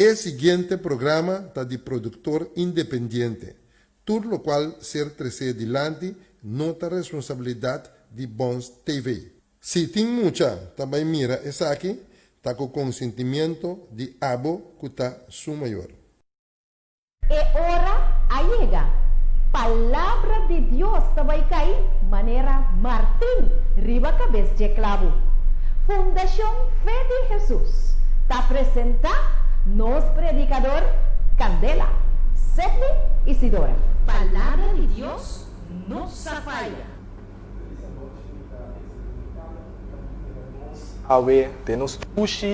E siguiente programa ta di produktor independiente. Tur lokual ser tresé dilanti no ta responsabilidat di Bons TV. Si tin mucha ta bai mira esaki, ta ku konsentimiento di abo ku ta su mayor. E ora a yega. Palabra di Dios ta bai kai manera martin riba kabes dje klabu. Fundashon Fe di Hesus ta presentá nos predikador Candela, Sedney Isidora. Palabra di Dios no sa faya. Awe den nos dushi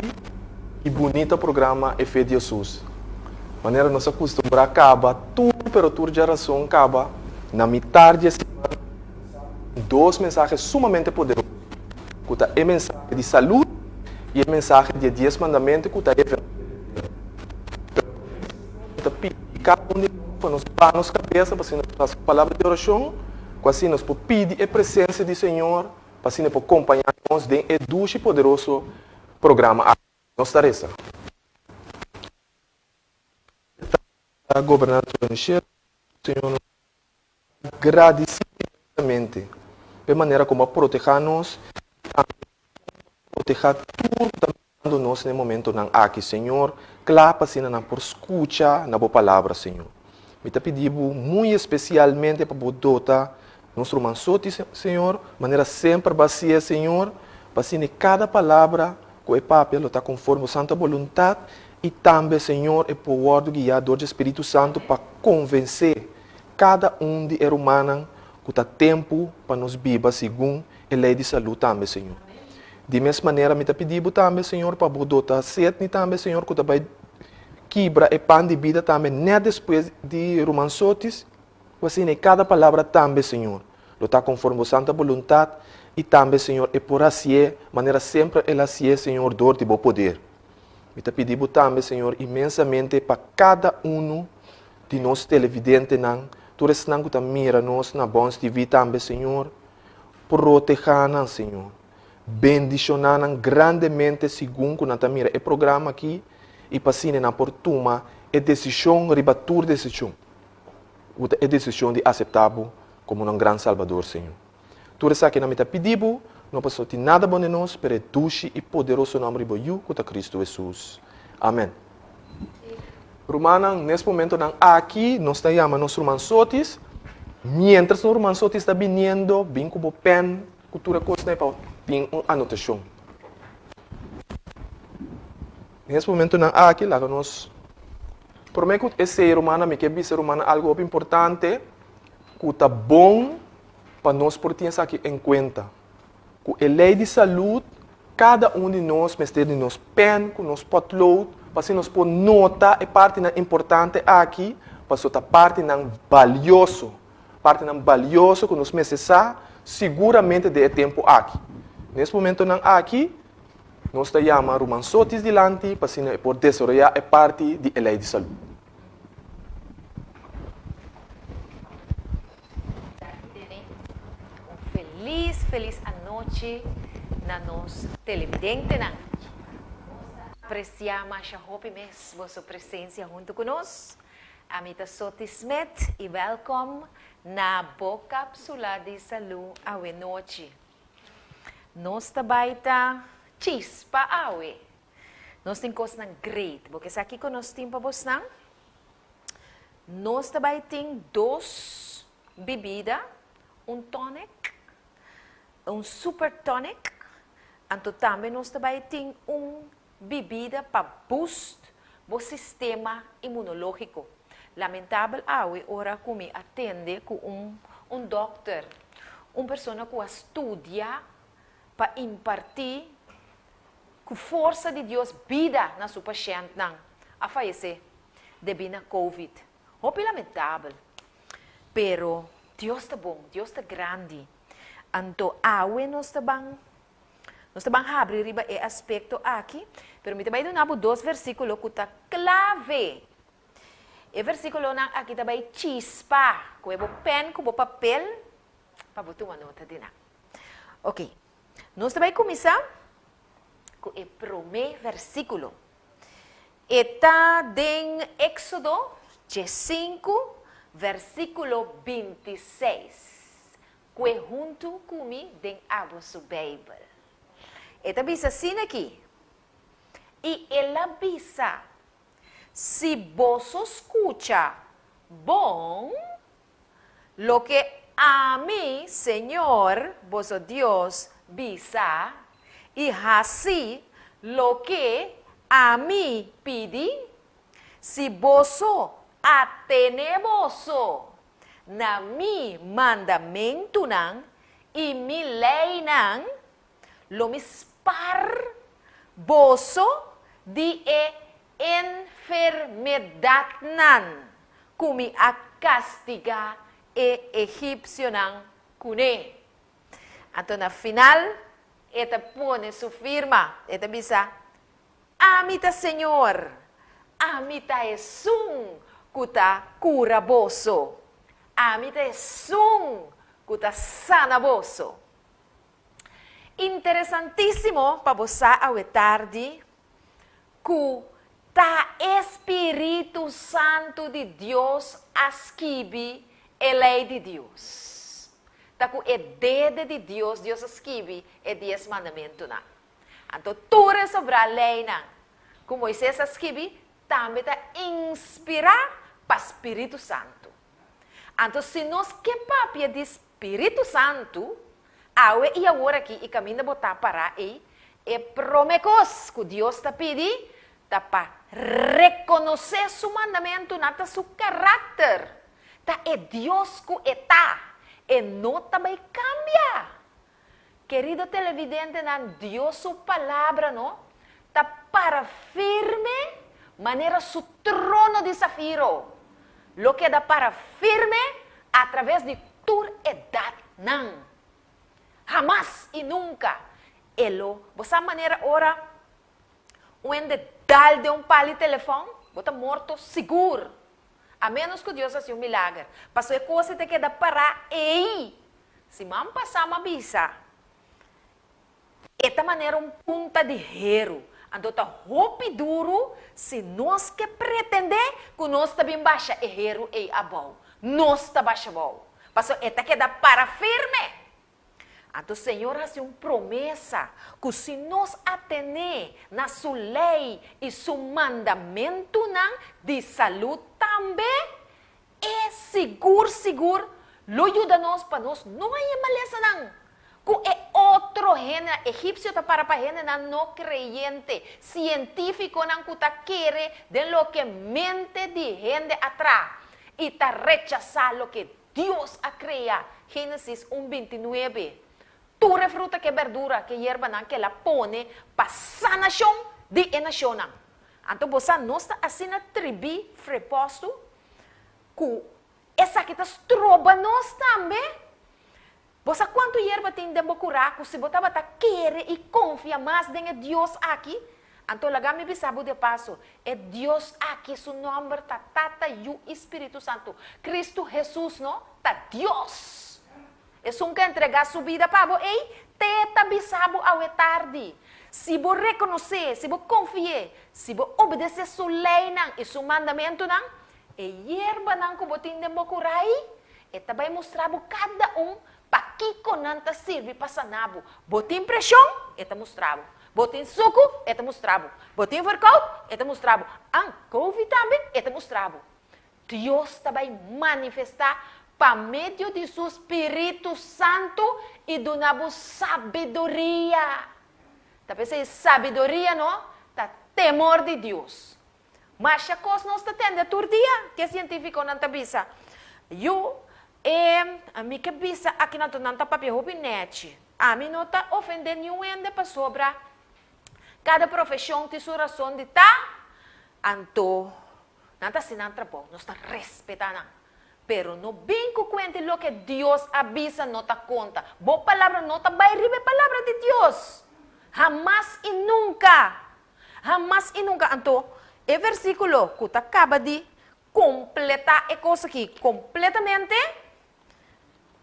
i bunita programa E Fe di Hesus. Manera nos a kustumbrá kaba tur pero tur djarason kaba na mitar di e siman dos mensahe sumamente poderoso ku ta e mensahe di salud i e mensahe di e dies mandamentu ku ta e evangelio di Pero mi ta pidi kada un di nos pa nos baha nos kabesa pa asina nos hasi un palabra di orashon Ku asina nos por pidi e presensia di Señor pa asina e por kompañá nos den e dushi i poderoso programa aki. Nos ta resa. Ta goberná tur den shelu, Señor, nos ta gradisí inmensamente pa e manera komo a protehá nos i tambe komo a protehá tur ku ta mirando nos na e momentonan aki, Señor, kla pa asina nan por skucha na Bo Palabra, Señor. Mi ta pidi Bo muy espesialmente pa Bo dota nos ruman Soti, Señor, manera semper Bo a hasié, Señor, pa asina kada palabra ku e papia lo ta konforme Bo santa boluntat i tambe, Señor, e por wòrdu guiá dor dje Spiritu Santu pa konvensé kada un di e rumannan ku ta tempu pa nos biba segun e lei di salú tambe, Señor. Di mes manera mi ta pidi Bo tambe, Señor, pa Bo dota Sidney tambe, Señor, ku ta bai kibra e pan di bida tambe nèt despues di ruman Sotis, ku asina e kada palabra tambe, Señor, lo ta konforme Bo santa boluntat i tambe, Señor, e por hasié manera semper el hasié, Señor, dor di Bo poder. Mi ta pidi Bo tambe, Señor, inmensamente pa kada unu di nos televidentenan, tur esnan ku ta mira nos na Bons TV tambe, Señor, Protehá nan, Señor. Bendishoná nan grandemente segun ku nan ta mira e programa akí i pa asina nan por tuma e desishon riba tur desishon, ku ta e desishon di aseptá Bo komo nan Gran Salbador, Señor. Tur esakinan mi ta pidi Bo, no pasobra tin nada bon den nos, pero e dushi i poderoso nòmber di Bo Yu, ku ta Kristu Hesus. Amèn. Rumannan, nes momentonan aki nos ta yama nos ruman Sotis. Mientras nos ruman Sotis ta biniendo, bin ku bo pèn, ku tur e kosnan pa tin un anotashon. Nes momentonan aki laga nos promé ku esei rumannan mi ke bisa rumannan algu hopi importante ku ta bon pa nos por tin esaki en kuenta. Ku e lei di salud, kada un di nos mester di nos pen ku nos potlood pa asina nos por nota e partinan importante aki, pasobra ta partinan balioso, partinan balioso ku nos mester sa siguramente den e tempu aki. Nes momentonan aki, nos ta yama Ruman Sotis dilanti pa asina e por desaroyá e parti di e lei di salud. Un felis felis anochi na nos televidentenan. Nos ta aprecia masha hopi mes boso presencia hunto cu nos. Ami ta Soti Smith y welkom na bo capsula di salu awe nochi. Nos ta bay ta chispa awe. Nos tin cosnan great. Bo ke sa kico nos tin pa bosnan? Nos ta bai tin dos bibida, un tonic, un super tonic, anto tambe nos ta bai tin un bibida pa boost bo sistema inmunologico. Lamentabel awe ora cu mi a tende cu un un dokter, un persona cu a studia pa imparti cu forsa di Dios bida na su pashentnan, a fayece. debí na Covid. Hopi lamentabel. Pero Dios ta bon, Dios ta grandi. Anto awe nos ta ban nos ta ban habri riba e aspekto aki, pero mi ta bai duna bo dos versíkulo ku ta klave. E versíkulonan aki ta bai chispa ku e bo pèn ku bo papel pa bo tuma nota di nan. Oke, nos ta bai kuminsá ku e promé versíkulo. E ta den Éxodo 5, versíkulo 26. Kue huntu ku mi den abo su Beibel. E ta bisa asina aki, I el a bisa, Si boso skucha bon loke ami, Señor, boso Dios, bisa, i hasi loke ami pidi, si boso atene boso na mi mandamentunan i mi leinan, lo mi spar boso di e enfermedatnan ku mi a kastigá e egipsionan kuné. Anto na final e ta pone su firma, e ta bisa, Ami ta Señor, ami ta esun ku ta kura boso, ami ta esun ku ta sana boso. Interesantísimo pa bo sa awe tardi ku ta e spiritu santu di Dios a skibi e lei di Dios. Ta ku e dede di Dios, Dios a skibi e Dies Mandamentunan. Anto tur e sobrá leinan ku Moises a skibi tambe ta inspirá pa spiritu santu. Anto si nos ke papia di spiritu santu, awe i awor aki i kaminda bo ta pará ei, e promé kos ku Dios ta pidi ta pa rekonosé su mandamentunan, ta su karakter, ta e Dios ku e ta, e no ta bai kambia. Kerido televidentenan, Dios su Palabra no ta para firme manera su trono di safiro. Lo keda para firme atraves di tur edatnan. Hamas i nunka e lo. Bo sa manera ora un hende dal den un pal di telefòn, bo ta morto sigur. A ménos ku Dios hasi un milager. Pasobra e kos ei ta keda pará ei. Siman pasá m'a bisa, E ta manera un punta di heru. Anto ta hopi duru si nos ke pretendé ku nos ta bin basha e heru ei abou. Nos ta basha abou. Pasobra e ta keda para firme. Anto Señor hasi un promesa ku si nos atené na Su lei i Su mandamentunan di salú tambe, E sigur sigur lo yuda nos pa nos no haña malesanan ku e otro hendenan. Egipsio ta para pa hendenan no kreyente, sientífikonan ku ta kere den loke mente di hende a traha i ta rechasá loke Dios a krea, Génesis un 29. Tur e fruta ku e bèrdura ku e yerbanan ku el a pone pa sanashon di e nashonnan. Anto bo sa nos ta asina tribí frepostu ku esaki ta stroba nos tambe. Bo sa kuantu yerba tin den bo kurá ku si bo tabata kere i konfia mas den e Dios aki? Anto laga mi bisa bo de paso, e Dios aki su nòmber ta Tata, Yu i Spiritu Santu. Kristu Hesus no ta Dios. Esun ku a entregá su bida pa bo ei, te ta bisa bo awe tardi. Si bo rekonos'é, si bo konfi'é, si bo obedesé su leinan i su mandamentunan, e yerbanan ku bo tin den bo kura ei, e ta bai mustra bo kada un pakiko nan ta sirbi pa sana bo. Bo tin preshon? E ta mustra bo. Bo tin suku? E ta mustra bo. Bo tin verkout? E ta mustra bo. An, covid tambe? E ta mustra bo. Dios ta bai manifestá pa medio di su spiritu santu i duna bo sabiduria. Ta p'esei sabiduria no ta temor di Dios. Masha kos nos ta tende tur dia ke sientífikonan ta bisa. Yu, e, mi ke bisa aki nan tur nan ta papia hopi nèchi. Ami no ta ofendé niun hende pasobra kada profeshon tin su rason di ta, anto Nan ta hasi nan trabou, nos ta respetá nan. Pero no bin ku kuenta loke Dios a bisa no ta konta. Bo palabra no ta bai riba e palabra di Dios. Hamas i nunka! Hamas i nunka! Anto, e versíkulo ku ta kaba di kompletá e kos akí kompletamente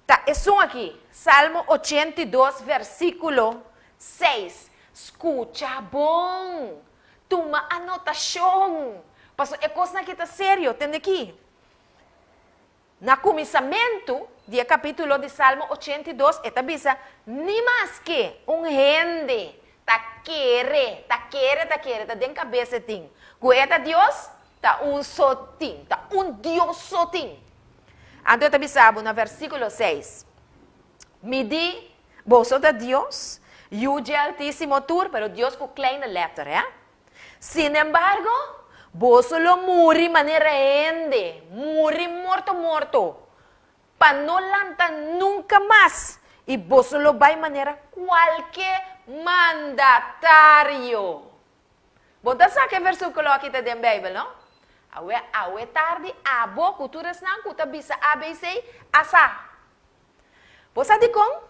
ta esun akí, Salmo 82 versíkulo 6. Skucha bon! Tuma anotashon! Pasobra e kosnan aki ta serio. Tende aki. Na kuminsamentu di e kapítulo di Salmo 82 e ta bisa, Ni maske un hende ta kere, ta kere, ta kere, ta den kabes e tin, ku e ta Dios, ta un so tin, ta un Dios so tin. Anto e ta bisa bo na versíkulo 6, Mi di, boso ta Dios, yu dje Altísimo tur, pero Dios ku kleine lèter, hè? Sinembargo, boso lo muri manera hende, muri morto morto, pa no lanta nunka mas, i boso lo bai manera kualke mandatario. Bo ta sa ku e versíkulo aki ta den Beibel, no? Awe, awe tardi abo ku tur esnan ku ta bisa ABC a sa. Bo sa dikon?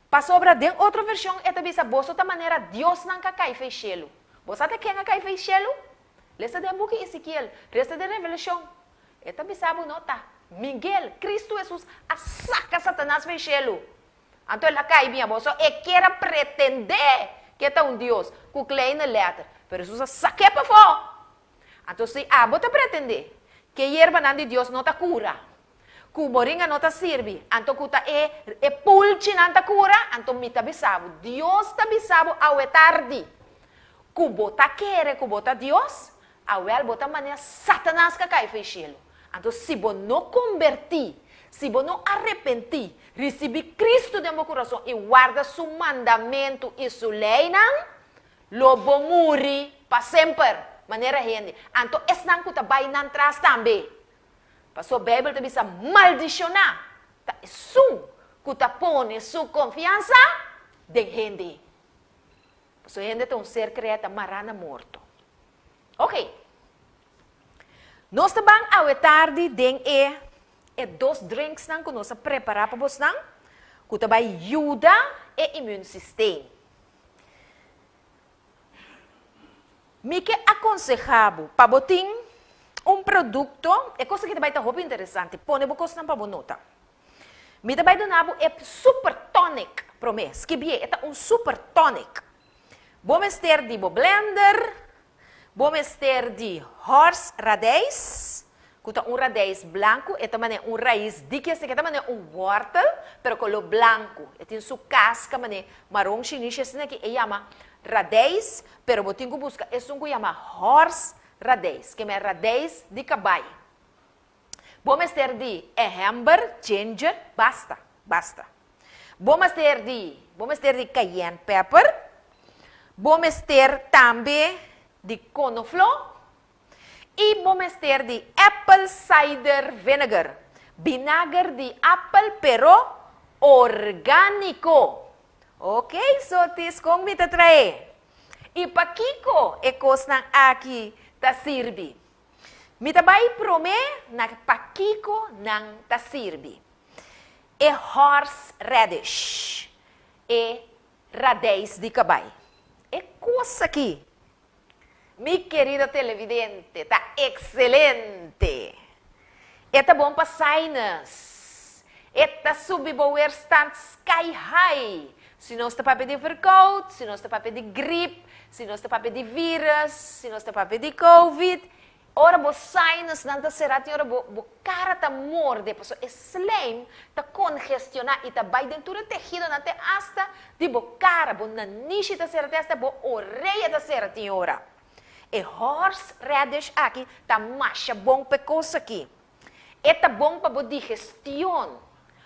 Pasobra den otro vershon e ta bisa boso ta manera diosnan ka kai fei shelu. Bo sa ta ken a kai fei shelu? Lesa den buki Ezekiel, resta den Revelashon. E ta bisa bo no ta Miguel, Kristu Hesus, a saka Satanas fei shelu. Anto el a kai bin abo. So e kier a pretendé ku e ta un dios, ku kleine lèter. Pero Hesus a sak'é pafó. Anto si abo ta pretendé ku e yerbanan di Dios no ta kura, Ku moringa no ta sirbi, anto ku ta e e pulchinan ta kura, anto mi ta bisa bo, Dios ta bisa bo awe tardi, ku bo ta kere ku bo ta Dios, awel bo ta manera Satanas ka kai fei shelu. Anto si bo no kombertí, si bo no arepentí, risibí Kristu den bo kurason i warda Su mandamentu i Su leinan, lo bo muri pa semper, manera hende. Anto esnan ku ta bai nan tras tambe. Pasobra Beibel ta bisa, Maldishoná ta esun ku ta pone su konfiansa den hende. Pasobra hende ta un ser kreá ta mará na morto. Ok. Nos ta ban awe tardi den e e dos drinksnan ku nos a prepará pa bosnan ku ta bai yuda e immuunsysteem. Mi ke akonsehá bo pa bo tin un produkto, e kos aki ta bai ta hopi interesante, pone bo kosnan pa bo nota. Mi ta bai duna bo e super tonic promé, skibié, e ta un super tonic. Bo mester di bo blender, bo mester di horse radijs, ku ta un radijs blanku, e ta manera un rais diki esaki, e ta manera un wòrtel, pero koló blanku. E tin su kaska manera maron shinishi asina ki e yama radijs, pero bo tin ku buska esun ku yama horse radijs, ke men radijs di kabai. Bo mester di ehember, ginger, basta, basta. Bo mester di, bo mester di cayenne pepper, bo mester tambe di konofló, I bo mester di apple cider vinegar, binager di apel pero orgániko. Ok, sotis, kon mi ta trae? I pakiko e kosnan aki ta sirbi? Mi ta bai promé na pakiko nan ta sirbi. E horseradish, e radijs di kabai. E kos aki Mi kerido televidente, ta excelente! E ta bon pa sinus. E ta subi bo weerstand sky high. Si nos ta papia di verkoud, si nos ta papia di grip, si nos ta papia di virus, si nos ta papia di covid, ora bo sinusnan ta sera tin ora bo bo kara ta morde pasobra e slijm ta congestiona y ta bay den tur e tehidonan te hasta di bo kara, bo nanishi ta sera te hasta bo orea ta sera tin ora. E horse radish aki ta masha bon p'e kos aki. E ta bon pa bo digestion.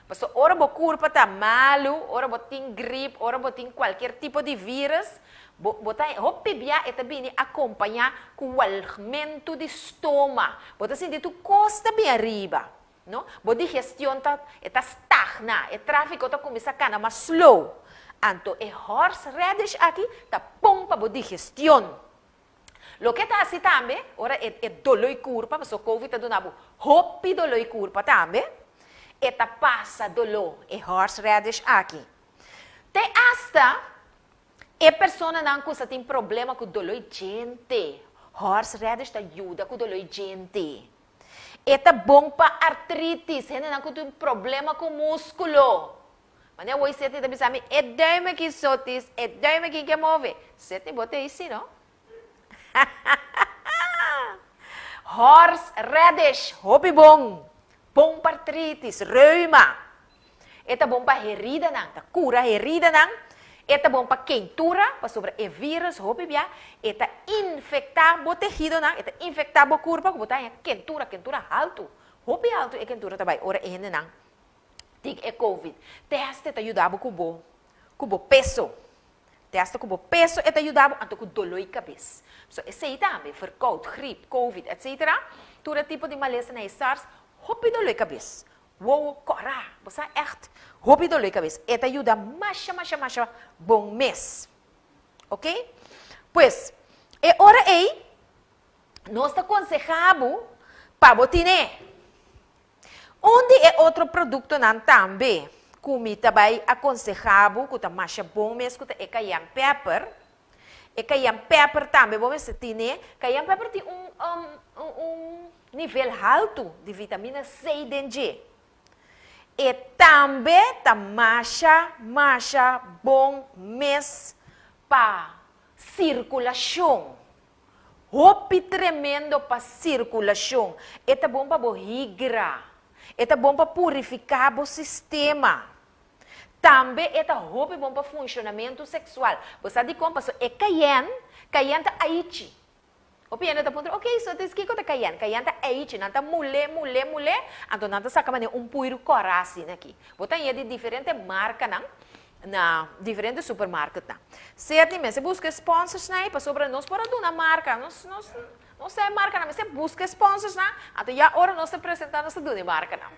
Pasobra ora bo kurpa ta malu, ora bo tin grip, ora bo tin kualkier tipo di virus, bo bo ta hopi bia e ta bini akompañá ku walgmentu di stoma. Bo ta sinti tur kos ta bin ariba, no? Bo digestion ta e ta stagna, e tráfiko ta kuminsá kana mas slow. Anto e horseradish aki ta bon pa bo digestion. Loke ta hasi tambe, ora e e doló i kurpa, pasobra covid ta duna bo hopi doló i kurpa tambe, e ta pasa doló, e horseradish aki. Te asta e personanan ku sa tin problema ku doló i djente, horseradish ta yuda ku doló i djente. E ta bon pa artritis, hendenan ku tin problema ku muskulo. Manera woi Seti ta bisa mi, e duim aki sotis, e duim aki ke move. Seti bo ta ei si no. Horse radish, hopi bon. Bon pa artritis, reuma. E ta bon pa heridanan, ta kura heridanan. E ta bon pa keintura, pasobra e virus hopi bia e ta infektá bo tehidonan, e ta infektá bo kurpa ku bo ta haña kentura, kentura haltu. Hopi haltu e kentura ta bai ora e hendenan tin e covid. Tèst ta yuda bo ku bo ku bo peso. Tèst ku bo peso e ta yuda bo anto ku doló i kabes. So esei tambe, verkoud, grip, covid etc. Tur e tipo di malesa na e SARS, hopi doló i kabes. Wowo kòrá, bo sa ègt hopi doló i kabes. E ta yuda masha masha masha bon mes. Ok? Pues, e ora ei nos ta konsehá bo pa bo tine. Un di e otro produktonan tambe ku mi ta bai akonsehá bo ku ta masha bon mes ku ta e cayenne pepper. E cayenne pepper tambe bo mester tine. Cayenne pepper tin un un nivel haltu di vitamina C den dje. E tambe ta masha masha bon mes pa sirkulashon. Hopi tremendo pa sirkulashon. E ta bon pa bo higra. E ta bon pa purifiká bo sistema. Tambe e ta hopi bon pa funshonamentu seksual. Bo sa dikon? Pasobra e cayenne, cayenne ta aichi. Hopi hende ta puntra, ok, so tis kiko ta cayenne? Cayenne ta aichi. Nan ta mul'é, mul'é, mul'é, anto nan ta saka manera un puiru kòrá asina aki. Bo ta haña di diferente markanan. Na diferente supermarketnan. Ser di mester buska e sponsorsnan ei pasobra nos por a duna marka, nos nos nos ta e markanan mester buska e sponsorsnan, anto ya ora nos ta presenta nos ta duna e markanan.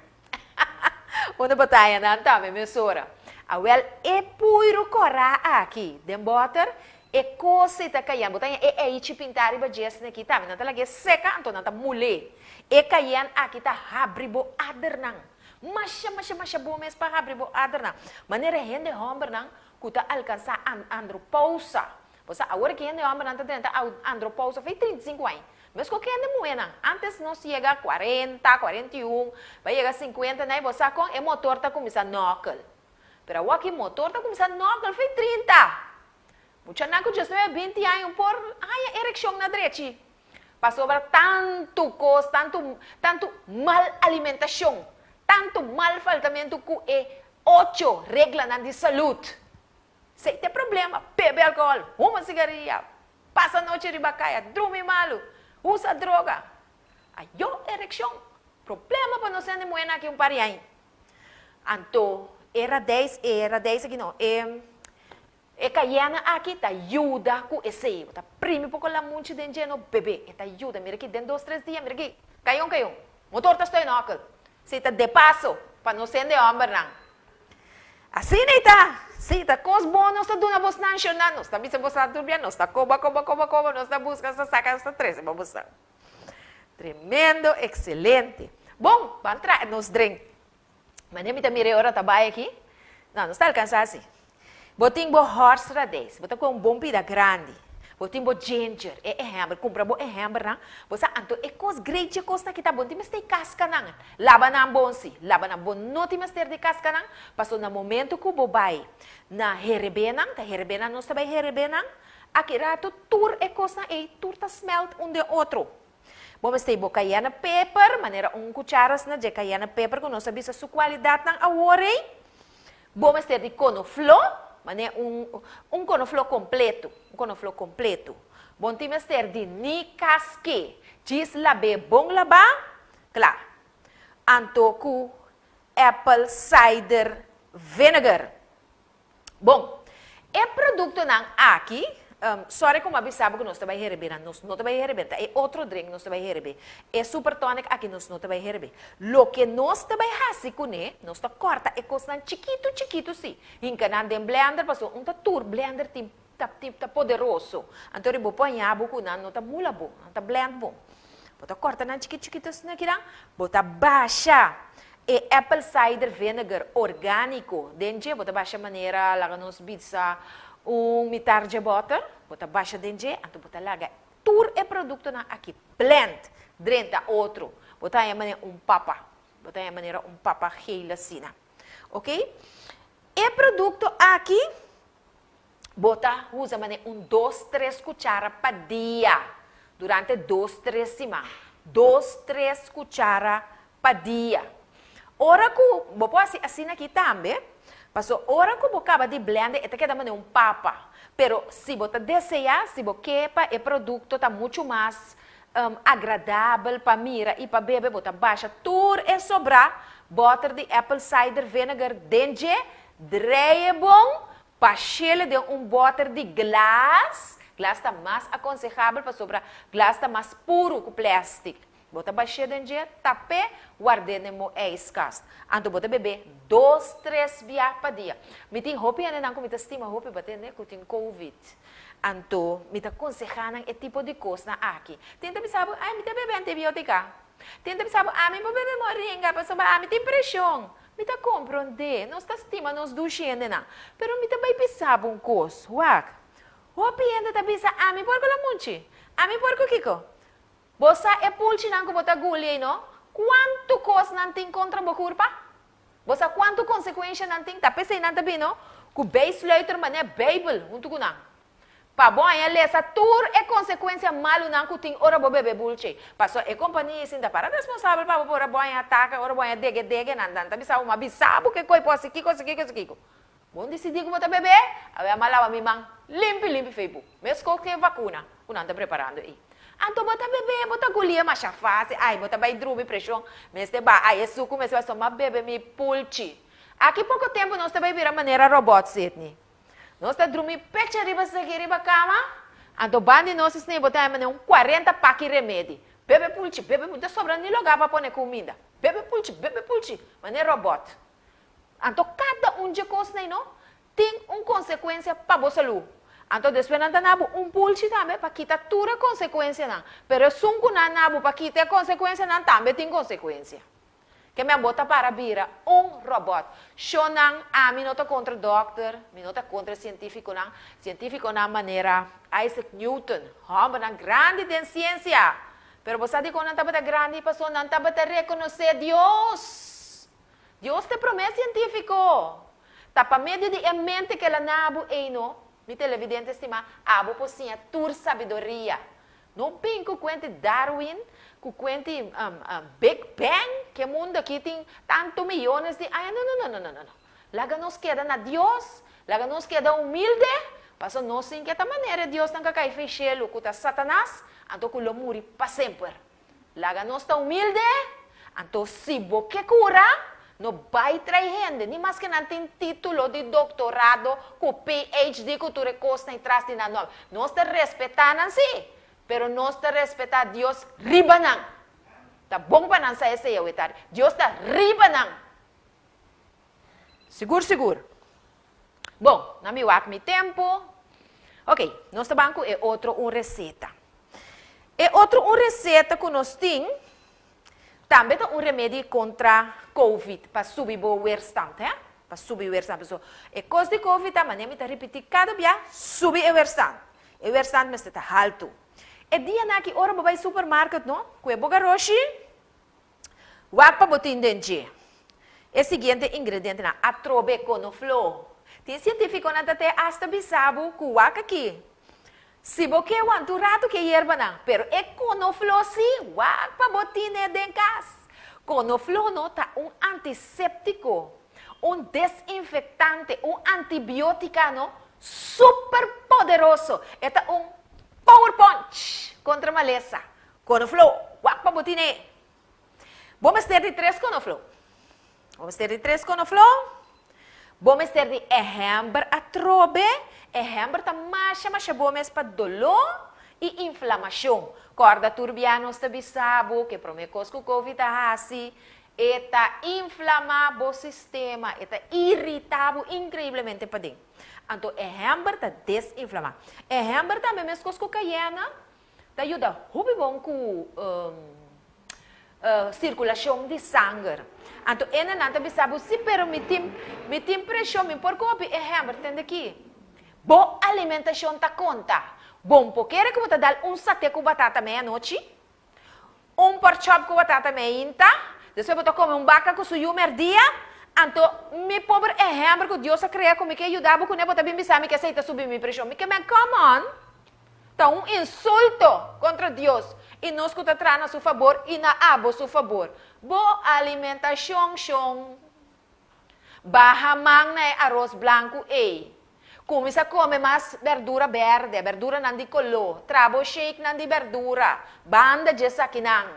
Unda batayanan tambe mesora. Awel e puiru kòrá aki den bòter, e kos ei ta kayen, bo ta haña e eichi pintá riba djesnan aki tambe, nan ta lag'é seka anto nan ta mul'é. E kayen aki ta habri bo adernan. Masha, masha, masha bon mes pa habri bo adernan. Manera hende hòmbernan ku ta alkansá andropousa. Bo sa, awor ki hende hòmbernan ta drenta andropousa fei 35 aña. Meskos ku hende muhénan. Ántes nos yega kuarenta, 41, bai yega sinkuenta nai, bo sa kon e motor ta kuminsá nòkel. Pero awor ki motor ta kuminsá nòkel fei 30. Muchanan ku diesnuebe, binti aña un por haña erekshon na drechi. Pasobra tantu kos, tantu, tantu mal alimentashon, tantu mal faltamentu ku e ocho reglanan di salud. Esei ta e problema, bebe alkohòl, huma sigaria, pasa nochi riba kaya, drumi malu, usa droga. Ayo erekshon, problema pa nos hende muhénan aki un par di aña. Anto e radijs, e radijs aki no, e. E cayenne aki ta yuda cu esey. Bo ta primi poco lamunchi den dje no bebe. E ta yuda. Mira aki den dos tres dia mira aki cayon cayon. Motor ta stoy nokkel. Esey ta de paso pa nos hende hombernan. Asina e ta. Si ta cos bon nos ta duna bosnan shona. Nos ta bisa bosnan tur bia. Nos ta coba coba coba coba. Nos ta busca nos ta saca nos ta trece pa bosnan. Tremendo excelente. Bon ban traha nos drink. Mane mi ta mira e ora ta bai aki. No, nos ta alcansa si. Bo tin bo horseradijs, bo ta koe un bon pida grandi. Bo tin bo ginger, e ehember, kumpra bo ehembernan. Bo sa anto e kos great dje kosnan aki ta bo no tin mester di kaskanan. Laba nan bon si, laba nan. Bo no tin mester di kaskanan, pasobra na momento ku bo bai na herebé nan, ta herebé nan nos ta bai herebé nan, aki rato tur e kosnan ei tur ta smelt un den otro. Bo mester bo cayenne pepper, manera un cucharas na dje cayenne pepper cu nos a bisa su cualidadnan awor ei. Bo mester di conoflo, manera un un conoflo completo, un conoflo completo. Bo no tin mester di ni casque, djis lab'é bon labá, cla. Anto cu apple cider vinegar. Bon, e produktonan aki, sorry ku mi a bisa bo ku nos ta bai herebé nan, nos no ta bai herebé, ta e otro drink nos ta bai herebé. E super tonic aki nos no ta bai herebé. Loke nos ta bai hasi kuné, nos ta kòrta e kosnan chikitu chikitu si, hinka nan den blender, pasobra un ta tur blender tin ta ta poderoso. Anto riba bo por haña bo ku nan no ta mula bo, nan ta blend bo. Bo ta kòrta nan chikitu chikitu asina kinan, bo ta basha E apple cider vinegar orgánico den dje bo ta basha manera laga nos bisa un mitar dje bòter, bo ta basha den dje anto bo ta laga tur e produktonan aki blend drenta otro, bo ta haña manera un papa, bo ta haña manera un papa geel asina. Ok, e produkto aki bo ta usa manera un dos tres kuchara pa dia. Durante dos tres siman. Dos tres kuchara pa dia. Ora ku bo por hasi asina aki tambe, paso ora ku bo kaba di blende e ta keda manera un papa. Pero si bo ta deseá, si bo ke pa e produkto ta muchu mas agradabel pa mira i pa bebe, bo ta basha tur e sobrá bòter di apple cider vinegar den dje, drei e bon, Pashele den un bòter di glas, glas ta mas akonsehabel pasobra glas ta mas puru ku plèstik. Bo ta bash'é den dje, tap'é, ward'é den bo ijskast. Anto bo ta beb'é dos, tres bia pa dia. Mi tin hopi hendenan ku mi ta stima hopi batende ku tin covid. Anto mi ta konsehá nan e tipo di kosnan aki. Tin ta bisa bo, ai mi ta bebe antibiotika. Tin ta bisa bo, ami por bebe moringa pasobra ami tin preshon. Mi ta komprondé, nos ta stima nos dushi hendenan, pero mi ta bai bisa bo un kos, wak, hopi hende ta bisa ami por ku lamunchi, ami por ku kiko. Bo sa e pulchinan ku bo ta guli ei no? Kuantu kos nan tin kontra bo kurpa? Bo sa kuantu konsekuensha nan tin? Ta p'esei nan ta bini ku bijsluiter manera Beibel huntu ku nan. Pa bo haña lesa tur e konsekuensia malunan ku tin ora bo bebe bulche. Paso e kompania sin ta para responsabel pa bo por ora bo haña ataka, ora bo haña dege dege nan nan ta bisa bo ma bisa bo ke koi por hasi kiko hasi kiko hasi kiko. Bo disidí ku bo ta bebe, awe a laba mi man limpi limpi fei bo. Meskos ku e vakuna ku nan ta preparando ei. Anto bo ta bebe, bo ta gulié masha fásil, ai bo ta bai drumi preshon mester baha, ai e suku mester baha, so m'a bebe mi pulchi. Aki poko tempu nos ta bai bira manera robòt Sidney. Nos ta drumi pecha riba segi riba kama, anto ban di nos esne bo ta haña manera un kuarenta paki remedi. Bebe pulchi, bebe pulchi, ta sobra ni lugá pa pone kuminda. Bebe pulchi, bebe pulchi, manera robòt. Anto kada un dje kosnan ei no tin un konsekuensia pa bo salú. Anto despues nan ta na bo un pulchi tambe pa kita tur e konsekuensianan. Pero esun ku nan na bo pa kita e konsekuensianan tambe tin konsekuensia. Ke mi a bota para bira un robot. Shonnan, ami no ta kontra dòkter, mi no ta kontra sientífikonan. Sientífikonan manera Isaac Newton, hòmbernan grandi den siensia. Pero bo sa dikon nan tabata grandi? Pasobra nan tabata rekonosé Dios. Dios ta e promé sientífiko. Ta pa medio di e mente ku el a na bo ei no, mi televidente stimá, abo por siña tur sabiduria. No bin ku kuenti Darwin, ku kuenti Big Bang, ke mundu aki tin tantu miyones di aña. No, no, no, no, no, no. Laga nos keda na Dios, laga nos keda humilde, pasobra nos sin ke ta manera e diosnan ka kai fei shelu, ku ta Satanas, anto ku lo muri pa semper. Laga nos ta humilde, anto si bo ke kura, no bai trae hende, ni maske nan tin titulo di doktorado ku PhD ku tur e kosnan i tras di nan nòmber. Nos ta respetá nan sí, pero nos ta respetá Dios riba nan. Ta bon pa nan sa esei awe tardi. Dios ta riba nan. Sigur sigur. Bon, nan mi wak mi tempu. Ok, nos ta ban ku e otro un reseta. E otro un reseta ku nos tin, tambe ta un remedi kontra Covid, pa subi bo weerstand, hè? Pa subi weerstand. Paso, e kos di Covid ta, manera mi ta ripití kada bia, subi e weerstand. E weerstand mester ta haltu. E dianan aki ora bo bai supermarket, no, ku e bo garoshi, Wak pa bo tin den dje. E siguiente ingredientenan, Atrobe konofló. Tin sientífikonan ta te asta bisa bo ku wak aki. Si bo ke wanta un ratu ku e yerbanan, pero e konofló sí, wak pa bo tine den kas. Konofló no ta un antiséptiko, un desinfektante, un antibiótika no super poderoso. E ta un power punch kontra malesa. Konofló, wak pa bo tine. Bo mester di tres konofló. Bo mester di tres konofló. Bo mester di ehèmber atrobe. Ehèmber ta masha masha bo mes pa doló i inflamashon. Kòrda tur bia nos ta bisa bo ku e promé kos ku Covid ta hasi, e ta inflamá bo sistema, e ta iritá bo inkreiblemente paden. Anto ehèmber ta desinflamá. Ehèmber tambe meskos ku kayena. Ta yuda hopi bon ku sirkulashon di sanger. Anto enenan ta bisa bo, si pero mi tin mi tin preshon, mi por kopi e hèmber tende aki. Bo alimentashon ta konta. Bon por kere ku bo ta dal un sate ku batata mei anochi, un porkchop ku batata mei inta, despues bo ta kome un baka ku su yu mèrdia, anto mi pober e hèmber ku Dios a krea ku mi ke yuda bo kuné bo ta bin bisa mi ke esei ta subi mi preshon. Mi ke men come on! Ta un insulto kontra Dios i nos ku ta traha na su fabor i na abo su fabor. Bo alimentashon, shon. Baha man na e aros blanku ei. Kuminsá kome mas berdura bèrdè, berduranan di koló. Traha bo shakenan di berdura. Banda dje esakinan.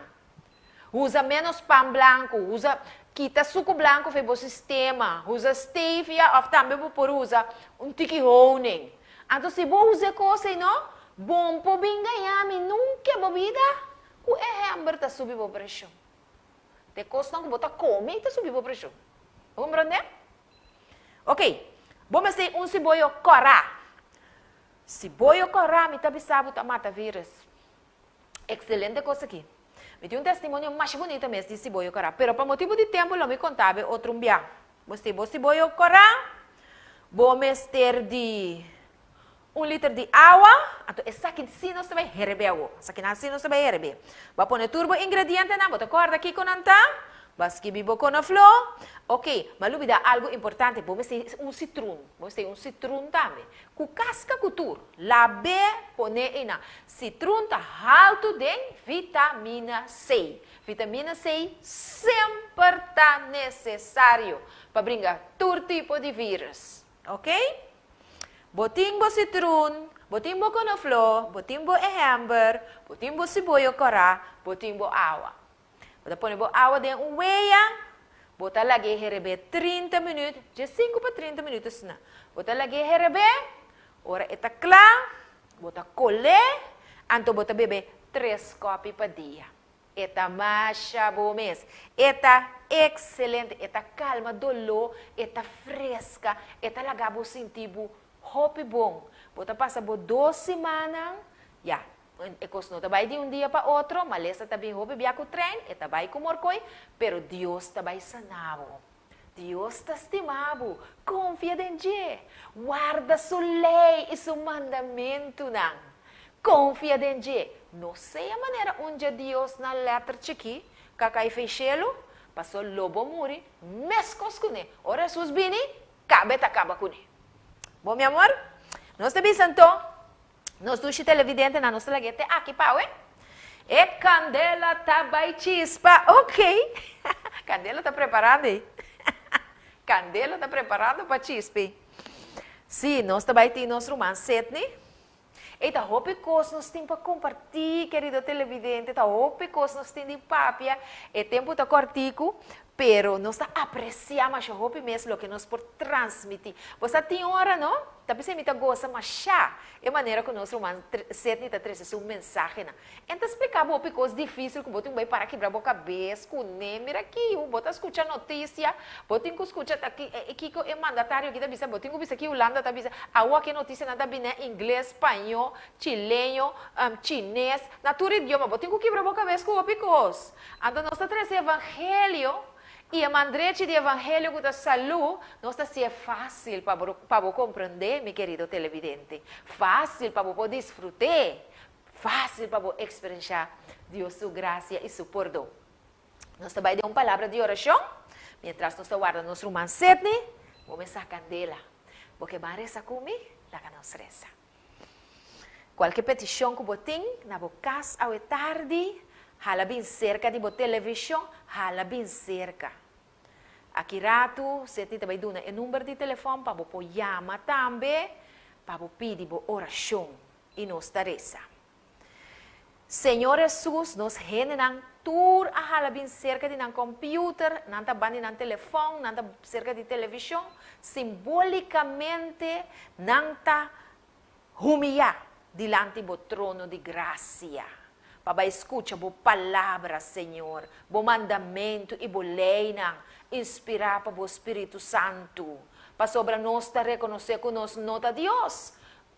Usa ménos pan blanku. Usa, kita suku blanku for bo sistema. Usa stevia òf tambe bo por usa un tiki honing. Anto si bo usa e kos ei no, bon por bin gaña mi nunke bo bida ku e hèmber ta subi bo preshon. Ta e kosnan ku bo ta kome ta subi bo preshon. Bo komprondé? Ok, bo mester un siboyo kòrá. Siboyo kòrá mi ta bisa bo ta mata vírùs. Excelente cos aki. Mi tin un testimonio masha bunita mes di siboyo cora, pero pa motibu di tempo lo mi conta be otro un bia. Bo si bo siboyo cora, bo mester di un liter di awa, anto esaki si nos ta bay herebe awo, esakinan si nos ta bay herebe. Bo a pone tur bo ingredientenan, bo ta corda kico nan ta? Bo a skibi bo konofló? Ok, mi a lubida algo importante, bo mester un citrun, bo mester un citrun tambe. Ku kaska ku tur, lab'é pon'é einan. Sitrun ta haltu den vitamina C. Vitamina C semper ta nesesario pa bringa tur tipo di vírus. Ok? Bo tin bo sitrun, bo tin bo konofló, bo tin bo ehèmber, bo tin bo siboyo kòrá, bo tin bo awa. Bo ta pone bo awa den un weya, bo ta lag'é herebé 30 minüt, dje sinku pa 30 minüt asina. Bo ta lag'é herebé, ora e ta kla, bo ta kol'é, anto bo ta bebe tres kòpi pa dia. E ta masha bo mes. E ta ekselente, e ta kalma doló, e ta freska, e ta laga bo sinti bo hopi bon. Bo ta pasa bo dos simannan, ya, E kos no ta bai di un dia pa otro, malesa ta bin hopi bia ku trein, e ta bai ku morkoi, pero Dios ta bai sana bo. Dios ta stima bo, konfia den dje, warda su lei i su mandamentunan. Konfia den dje, no sea manera un dje diosnan lèter chikí ka kai fei shelu, paso lo bo muri meskos kuné. Ora Hesus bini, kabe ta kaba kuné. Bo mi amor, nos ta bisa anto, Nos dushi televidentenan nos ta lag'é te aki pa awe. E kandela ta bai chispa. Ok. Kandela ta preparando ei. Kandela ta preparando pa chispi. Sí, nos ta bai tin nos ruman Sidney. Ei ta hopi kos nos tin pa kompartí, kerido televidente, ta hopi kos nos tin di papia. E tempu ta kòrtiku, pero nos ta apresiá masha hopi mes loke nos por transmití. Bo sa tin ora, no? Ta p'esei mi ta gosa mashá e manera ku nos ruman Sidney ta trese su mensahenan. En ta splika bo hopi kos difísil ku bo tin ku bai para kibra bo kabes kuné. Mira aki, bo ta skucha notisia, bo tin ku skucha ta ki kiko e mandatario aki ta bisa, bo tin ku bisa ki Hulanda ta bisa. Awor aki e notisianan ta bini na ingles, spañó, chileño, chines, na tur idioma. Bo tin ku kibra bo kabes ku hopi kos. Anto nos ta trese evangelio. I e mandrechi di evangelio ku ta salú, nos ta hasié fásil pa bo pa bo komprendé, mi kerido televidente. Fásil pa bo por disfrut'é. Fásil pa bo eksperenshá Dios su grasia i su pordon. Nos ta bai den un palabra di orashon, miéntras nos ta warda nos ruman Sidney, bo mester sa kandela. Bo ke ban resa ku mi? Laga nos resa. Kualke petishon ku bo tin na bo kas awe tardi, hala bin serka di bo televishon, hala bin serka. Aki ratu Sidney ta bai duna e number di telefòn pa bo por yama tambe pa bo pidi bo orashon i nos ta resa. Señor Hesus, nos hendenan tur a hala bin serka di nan kòmpiuter, nan ta ban di nan telefòn, nan ta serka di televishon, simbolikamente nan ta humiyá dilanti bo trono di grasia pa bai skucha bo palabra, Señor, bo mandamentu i bo leinan, inspirá pa bo Spiritu Santu, pasobra nos ta rekonosé ku nos no ta Dios,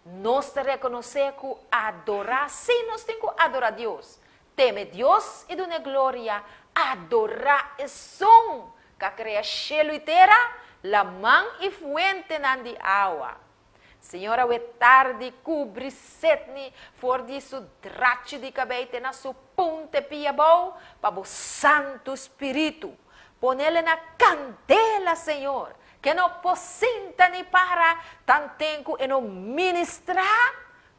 Nos ta rekonosé ku adorá, sí, nos tin ku adorá Dios. Teme Dios i dun'é gloria, adorá Esun k'a krea shelu i tera, laman i fuentenan di awa. Señor awe tardi kubri Sidney for di su drachi di kabei te na su punte pia abou pa bo Santu Spiritu. Ponele na kandela, Señor, Ke no por sinta ni para tanten ku e no ministrá.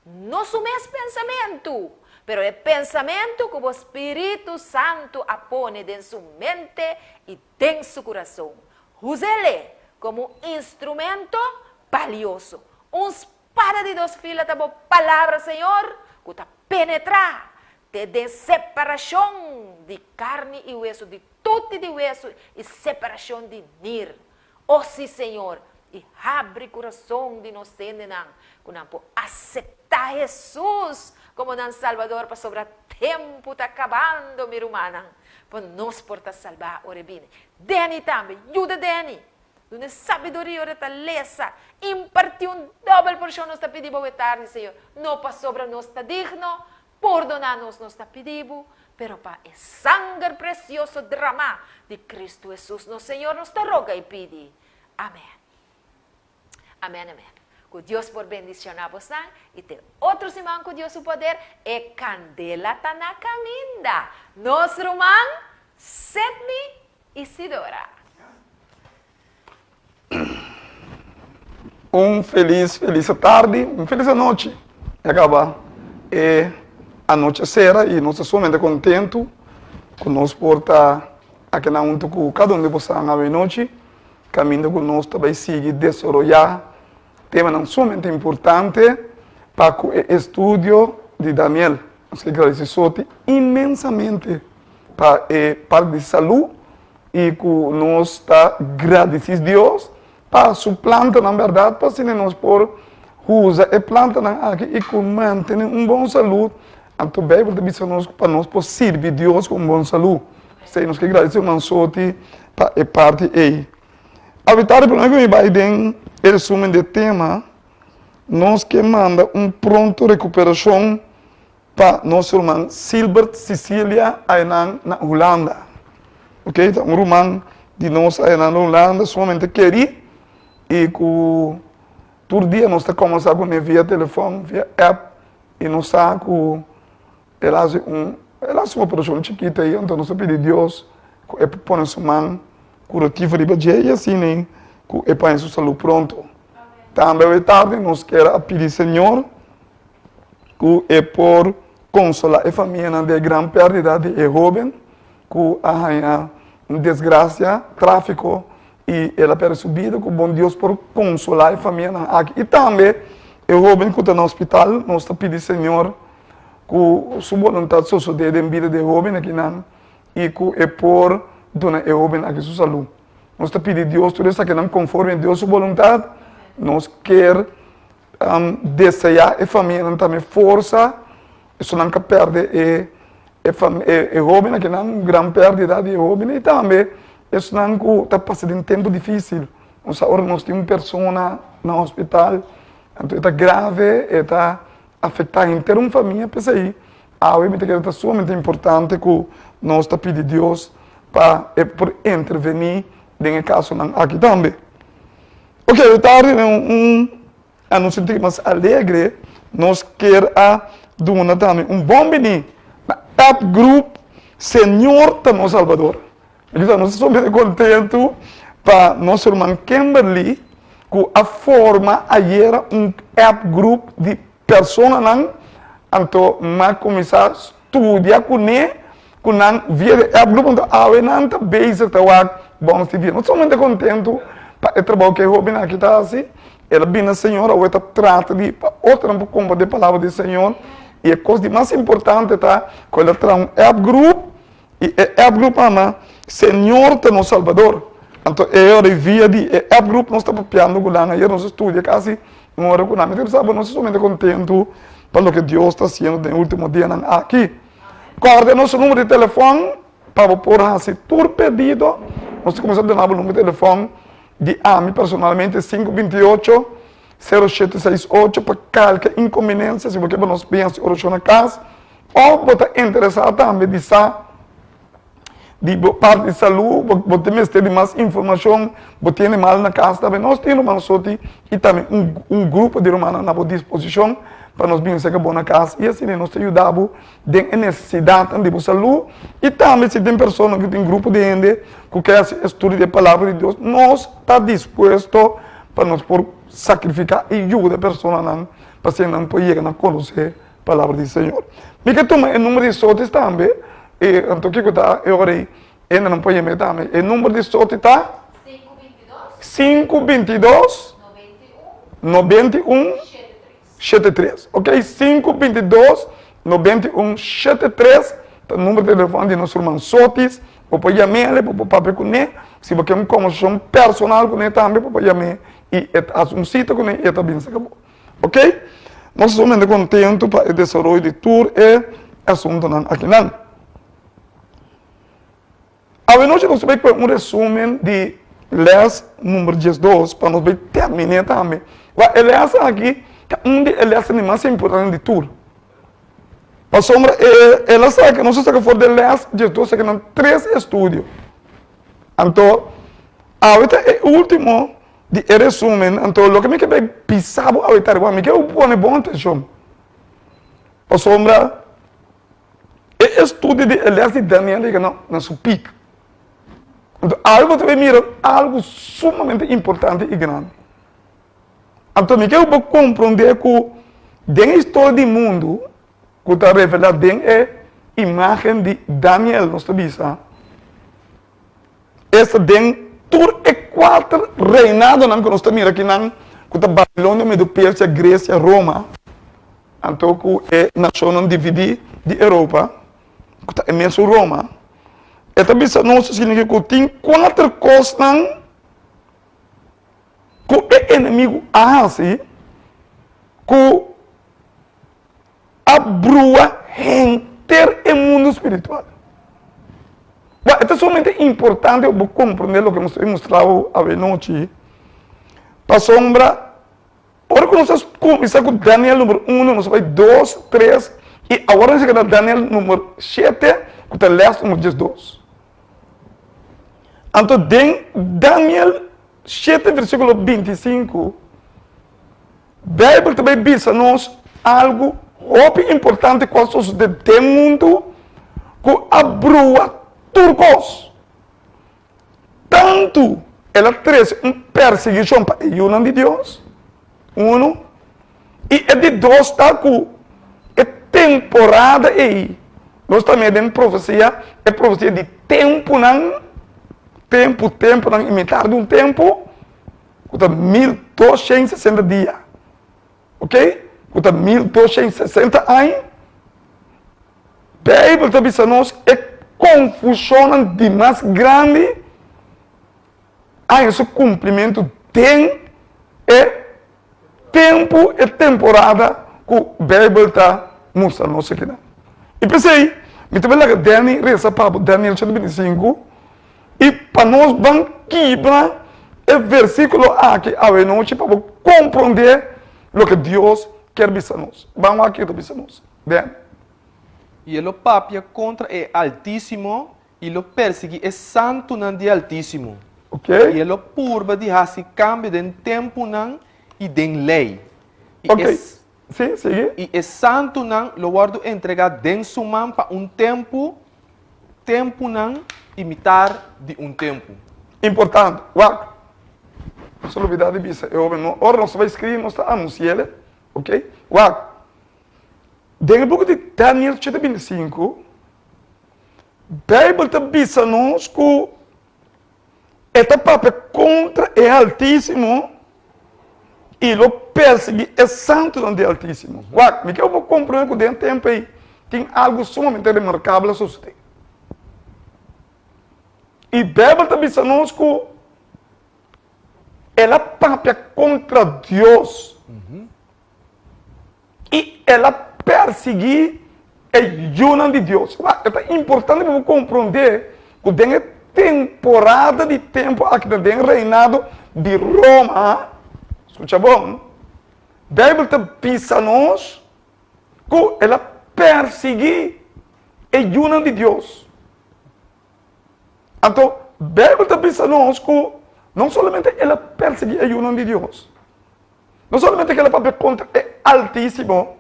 No su mes pensamentu, pero e pensamentu ku bo Spiritu Santu a pone den su mente i den su kurason. Us'el komo un instrumento balioso. Un spada di dos fila ta bo Palabra, Señor, ku ta penetrá te den separashon di karni i wesu, di tuti di wesu i separashon di nir. O sí, Señor, i habri kurason di nos hendenan ku nan por aseptá Hesus komo nan Salbador, pasobra tempu ta kabando, mi rumannan, pa nos por ta salbá ora e bini. Danny tambe, yuda Danny! Duna e sabiduria ora e ta lesa. Impartí un dòbel porshon nos ta pidi bo e tardi, Señor, no pasobra nos ta digno, Pordoná nos, nos ta pidi bo, pero pa e sanger precioso dramá di Cristo Hesus nos Señor nos ta roga i pidi. Amén. Amén, amén. Cu Dios por bendicioná bosnan i te otro siman cu Dios su poder, e candela ta na caminda. Nos ruman Sidney Isidora. Un felis felis tardi, un felis anochi. Ya kaba e anochi a sera i nos ta sumamente kontentu ku nos por ta akinan huntu ku kada un di bosan awe nochi, kaminda ku nos ta bai sigui desaroyá temanan sumamente importante pa ku e estudio di Daniel. Nos ke gradisí Soti inmensamente pa e parti di salú I ku nos ta gradisí Dios pa su plantanan bèrdat, pa asina nos por usa e plantanan aki i ku mantené un bon salú. Anto Beibel ta bisa nos pa nos por sirbi Dios ku un bon salú. P'esei nos ke gradisí Ruman Soti pa e parti ei. Awe tardi promé ku mi bai den e resumen di e tema, nos ke manda un pronto rekuperashon Pa nos ruman Silbert Cicilia ayanan na Hulanda. Ok, ta un ruman di nos ayanan na Hulanda sumamente keri i ku tur dia nos ta kombersá kuné via telefòn, via app i nos sa ku el a hasi un el a hasi un operashon chikito ei, anto nos ta pidi Dios ku e por pone su man kurativo riba dje i asina ku e por haña su salú pronto. Tambe awe tardi nos kier a pidi Señor ku e por konsolá e famianan di e gran pèrdida di e hóben ku a haña un desgrasia tráfiko i el a pèrdè su bida, ku bon Dios por konsolá e famianan aki i tambe e hóben ku ta na hospital. Nos ta pidi Señor ku su boluntat sosodé den bida di e hóben akinan i ku e por duna e hóben aki su salú. Nos ta pidi Dios tur esakinan konforme Dios su boluntat. Nos kier Deseá e famianan tambe forsa, esunnan ka pèrdè e e hóben akinan, un gran pèrdida di e hóben i tambe esunnan ku ta pasa den tempu difísil. Nos sa ora nos tin un persona na hospital, anto e ta grave, e ta afektá henter un famia, p'esei awe mi ta kere ta sumamente importante ku nos ta pidi Dios pa e por intervení den e kasonan aki tambe. Ok, e tardi den un anuncio un tiki mas alegre, nos kier a duna tambe un bon bini na app group Señor ta nos Salbador. Mi ta nos sumamente contento pa nos ruman Kimberly cu a forma ayera un app group di personanan, anto m'a cuminsa studia cune Ku nan via di app grupo anto awe nan ta bezig ta wak Bons TV. Nos sumamente kontentu pa e trabou ku e hóbennan aki ta hasi. El a bini na Señor, awe ta trata di pa otronan por kompartí e palabra di Señor. I e kos di mas importante ta ku el a traha un app group i e app group ama Señor ta nos Salbador. Anto e ora via di e app group nos ta papiando ku nan. Ayer nos a studia kasi un ora ku nan. Mi ta bisa bo nos ta sumamente kontentu pa loke Dios ta hasiendo den e ultimo dianan aki. Kòrda nos numero di telefòn pa bo por hasi tur pedido. Nos ta kuminsá duna bo numero di telefòn di ami personalmente, sinku binti ocho, sero shete seis ocho, pa kalke inkombinensia, si bo ke pa nos bin hasi orashon na kas òf bo ta interesá tambe di sa di bo parti di salú, bo bo tin mester di mas informashon, bo tin animal na kas tambe, nos tin ruman Soti i tambe un un grupo di rumannan na bo disposishon pa nos bin seka bo na kas i asina nos ta yuda bo den e nesesidatnan di bo salú i tambe si tin persona ku tin grupo di hende ku ke hasi estudio di e palabra di Dios, nos ta dispuesto pa nos por sakrifiká i yuda e personanan. pa asina nan por yega na konosé palabra di Señor. Mi ke tuma e number di Sotis tambe, i anto kiko ta e ora ei hendenan por yam'é tambe. E number di Soti ta? Sinku 22 91 73. Ok, 5 22 91 73 ta number di telefòn di nos ruman Sotis. Bo por yam'é, bo por papia kuné. Si bo ke un kòmbersashon personal kuné tambe bo por yam'é i e ta hasi un sita kuné i e ta bin saka bo. Ok, nos ta sumamente kontentu pa e desaroyo di tur e asuntunan akinan. Awenochi nos ta bai pone un resumen di les number 12 pa nos bai terminé tambe. Wak, e les aki ta un di e lesnan di mas importante di tur. Pasobra e el a saka, nos a saka for di e les 12 aki nan tres estudio. Anto, awe ta e ultimo di e resumen, anto loke mi ke bai bisa bo awe tardi, wak, mi ke bo pone bon atenshon. Pasobra E estudio di e les di Daniel yega na su pik. Anto awe bo ta bay mira algu sumamente importante i grandi. Anto mi ke bo komprondé ku den e historia di mundu ku ta revelá den e imágen di Daniel nos ta bisa esta den tur e kuater reinadonan ku nos ta mira akinan ku ta Babilonia, Medo Persia, Gresia, Roma. Anto ku e nashonnan dividí di Europa, ku ta e mesun Roma, e ta bisa nos asina ku tin kuater kosnan ku e enemigu a hasi ku a brua henter e mundu spiritual. Bo, e ta sumamente importante pa bo komprondé loke nos ta mustra bo awenochi, pasobra Ora ku nos a kuminsá ku Daniel number uno, nos a bai dos, tres, i awor nos a yega na Daniel number shete, ku ta lès number 12. Anto den Daniel shete versíkulo 25, Beibel ta bai bisa nos algu hopi importante ku a sosodé den mundu ku a brua tur kos. Tantu el a trese un persiguishon pa e yunan di Dios, unu, i e di dos ta ku e temporada ei, nos ta mira den profesia, e profesia di tempunan, tempu, tempunan i mitar di un tempu, ku ta 1260 dia. Ok, ku ta 1260 aña. Beibel ta bisa nos e konfushonnan di mas grandi a haña su kumplimentu den e tempu, e temporada ku Beibel ta mustra nos akinan. I p'esei mi ta bai laga Danny resa pa bo, Daniel shete 25, I pa nos ban kibra e versíkulo aki awenochi pa bo komprondé loke Dios kier bisa nos. Ban wak kiko ta bisa nos. Ben. I e lo papia kontra e Altísimo i lo persiguí e santunan di e Altísimo. Ok. I e lo purba di hasi kambio den tempunan i den lei. I Ok. e Sí, sigui. I e santunan lo wòrdu entregá den su man pa un tempu, tempunan i mitar di un tempu. Importante, wak, nos a lubidá di bisa e hoben, no, ora nos ta bai skribi nos ta anunsi'el, ok, wak, den e buki di Daniel chete 25, Beibel ta bisa nos ku E ta papia kontra e Altísimo i lo persiguí e santunan di e Altísimo. Wak, mi ke bo komprendé ku den e tempu ei tin algu sumamente remarkabel a sosodé. I Beibel ta bisa nos ku el a papia kontra Dios. I el a persiguí e yunan di Dios. Wak, e ta importante pa bo komprondé ku den e temporada di tempu aki ta den reinado di Roma, skucha bon, Beibel ta bisa nos ku el a persiguí e yunan di Dios. Anto, Beibel ta bisa nos ku no solamente el a persiguí e yunan di Dios, No solamente ku el a papia kontra e Altísimo,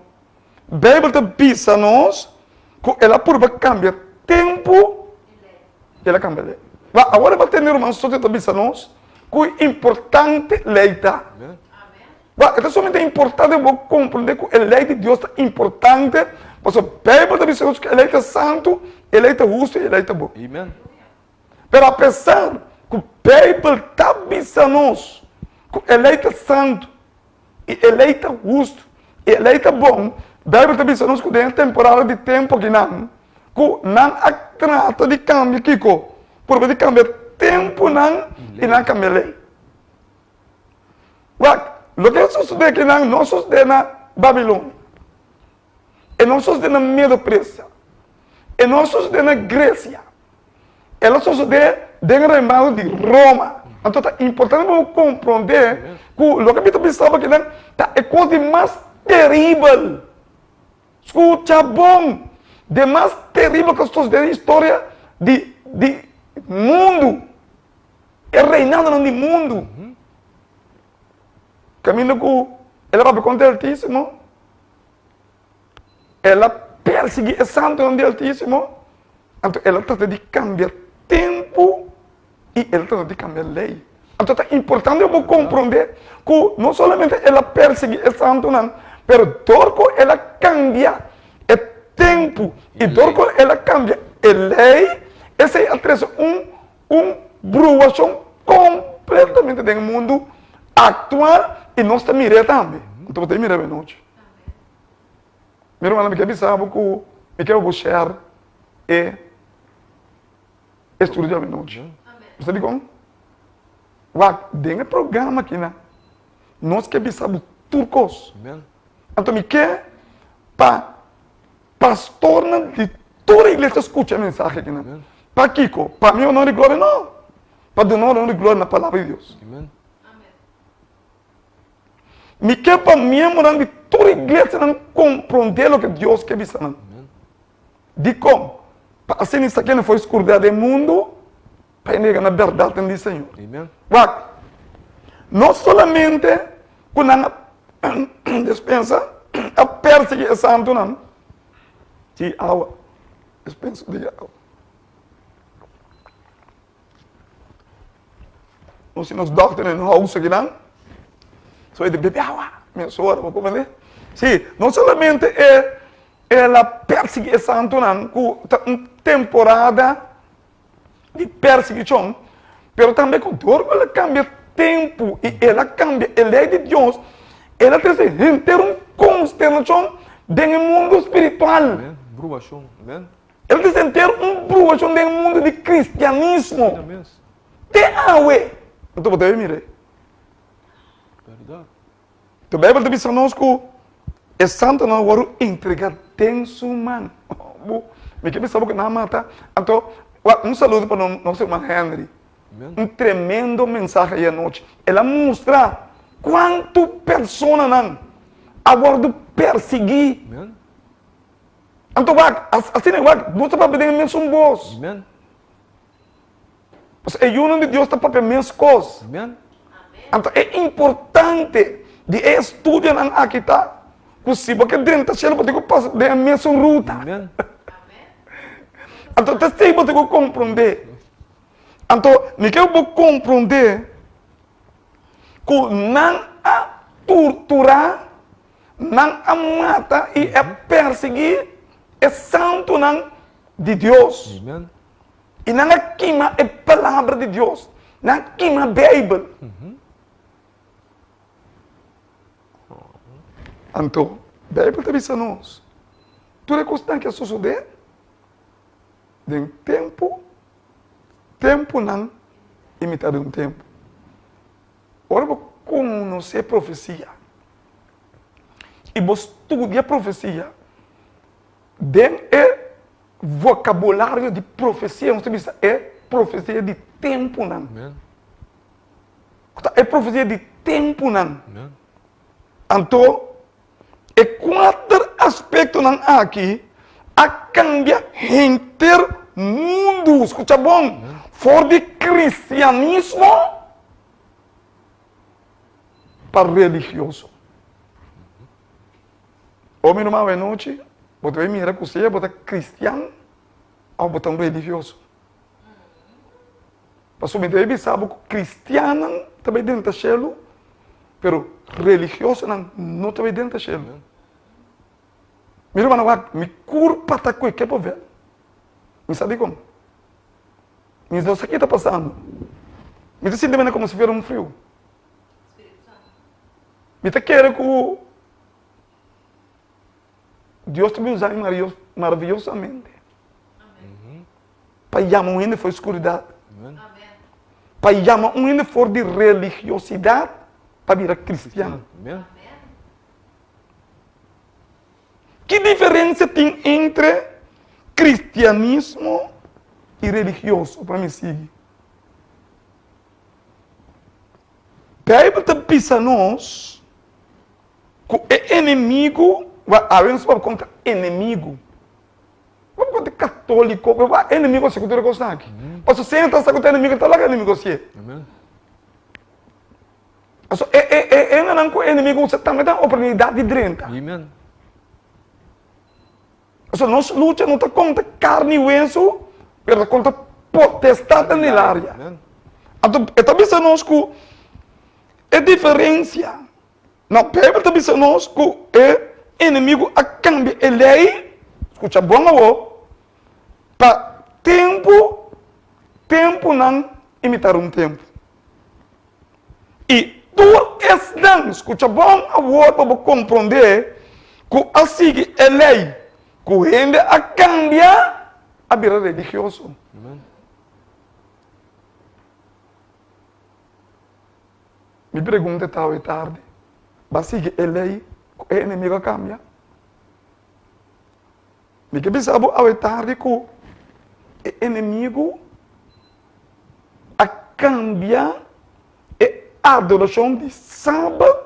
Beibel ta bisa nos ku el a purba kambia tempu i el a kambia lei. Wak, awor e bo tende ruman Soto ta bisa nos ku importante lei ta. Wak, e ta sumamente importante pa bo komprondé ku e lei di Dios ta importante, pasobra Beibel ta bisa nos ku e lei ta santu, e lei ta hustu i e lei ta bon. Amen. Pero apesar ku Beibel ta bisa nos ku e lei ta santu i e lei ta hustu i e lei ta bon, Beibel ta bisa nos ku den e temporada di tempu akinan ku nan a trata di kambia kiko? Purba di kambia tempunan i nan a kambia lei. Wak, loke a sosodé akinan no a sosodé na Babilonia. E no a sosodé na Medo-Persia. E no a sosodé na Gresia. El a sosodé den reinado di Roma. Anto ta importante pa bo komprondé ku loke mi ta bisa bo akinan ta e kos di mas teribel. Skucha bon! De mas teribel ku a sosodé den historia di di mundu. E reinadonan di mundu. Kaminda ku el a papia kontra e Altísimo, el a persiguí e santunan di Altísimo, anto el a trata di kambia tempu i el a trata di kambia lei. Anto ta importante pa bo komprondé ku no solamente el a persiguí e santunan, pero dor ku el a kambia e tempu i dor ku el a kambia e lei, esei a trese un Un bruashon kompletamente den e mundu aktual i nos ta mir'é tambe. Anto bo ta mira awenochi. Mi rumannan, mi ke bisa bo ku mi ke pa bo share e estudio di awenochi. Bo sa dikon? Wak, den e programa akinan, nos ke bisa bo tur kos. Anto mi ke pa Pastornan di tur iglesia skucha e mensahe akinan. Pakiko? Pa mi honor i gloria? No! Pa duna honor i gloria na Palabra di Dios. Mi ke pa miembronan di tur iglesianan komprondé loke Dios ke bisa nan. Dikon? Pa asina e sa kende for skuridat den mundu, pa e yega na bèrdatnan di Señor. Wak, no solamente ku nan a despensa, a persiguí e santunan, di awa, despensa di awa. Nos tin nos dòkter den house akinan, so e ta bebe awa mesora, bo comprende? Sí, no solamente e el a persiguí e santunan ku ta un temporada di persiguishon, pero tambe ku dor ku el a kambia tempu i el a kambia e lei di Dios, el a trese henter un konsternashon den e mundu spiritual. Amen. Bruashon. Amen. El a trese henter un bruashon den e mundu di kristianismo. Asina mes. Te awe. Anto bo debe mira. Bèrdat. De Bijbel ta bisa nos ku e santunan a wòrdu entregá den su man. Bo, mi ke bisa bo ku nan a mata. Anto, wak, un saludo pa nos herman Henry. Un tremendo mensahe ayer anochi. El a mustra kuantu personanan a wòrdu persiguí. Anto wak, asina wak, nos ta papia den e mesun bos. Pasobra e yunan di Dios ta papia meskos. Anto e importante di e estudionan aki ta ku si bo ke drenta shelu bo tin ku pasa den e mesun ruta. Anto ta esei bo tin ku komprondé. Anto mi ke bo komprondé ku nan a torturá, nan a mata i a persiguí e santunan di Dios. I nan a kima e Palabra di Dios. Nan a kima Beibel. Anto, Beibel ta bisa nos, tur e kosnan ke a sosodé den tempu, tempunan i mitat di un tempu. Ora bo konosé profesia i bo studia profesia den e Vocabulario di profecia, nos ta bisa e profecia di tempunan. Amen. Ku ta e profecia di tempunan. Amen. Anto, e kuater aspektonan aki a kambia henter mundu. Skucha bon, for di kristianismo pa religioso. Ora mi ruman awenochi, bo ta bay mira cu sea bo ta cristian of bo ta un religioso. Pasobra mi ta bay bisa bo cu cristiannan ta bay drenta cielo. Pero religiosonan no ta bai drenta shelu. Mi rumannan wak, mi kurpa ta kue ke povel. Mi sa dikon. Mi no sa ke ta pasando. Mi ta sinti manera komo si fuera un friu. Mi ta kere ku Dios ta bin usa mi maraviyosamente pa yama un hende for di skuridat. Pa yama un hende for di religiosidat pa bira kristian. Ki diferensia tin entre kristianismo i religioso? Pa mi sigui. Beibel ta bisa nos ku e enemigu, wak awe nos papia kontra enemigu, papia kontra katoliko, papia enemigu a hasi ku tur e kosnan aki. Pasobra si hende ta sa ku ta enemigu, el ta laga enemigu hasié. Pasobra e e e hendenan ku enemigu usa tambe ta oportunidat di drenta. Pasobra nos lucha no ta kontra karni i wesu, pero ta kontra potestadnan di laria. Anto e ta bisa nos ku e diferensia, na Beibel ta bisa nos ku e enemigu a kambia e lei, skucha bon awor, pa tempu, tempunan i mitar un tempu. I tur esnan, skucha bon awor pa bo komprondé, ku a sigui e lei ku hende a kambia, a bira religioso. Mi pregunta ta awe tardi, bo a sigui e lei ku e enemigo a kambia? Mi ke bisa bo awe tardi ku e enemigu a kambia e adorashon di sabat,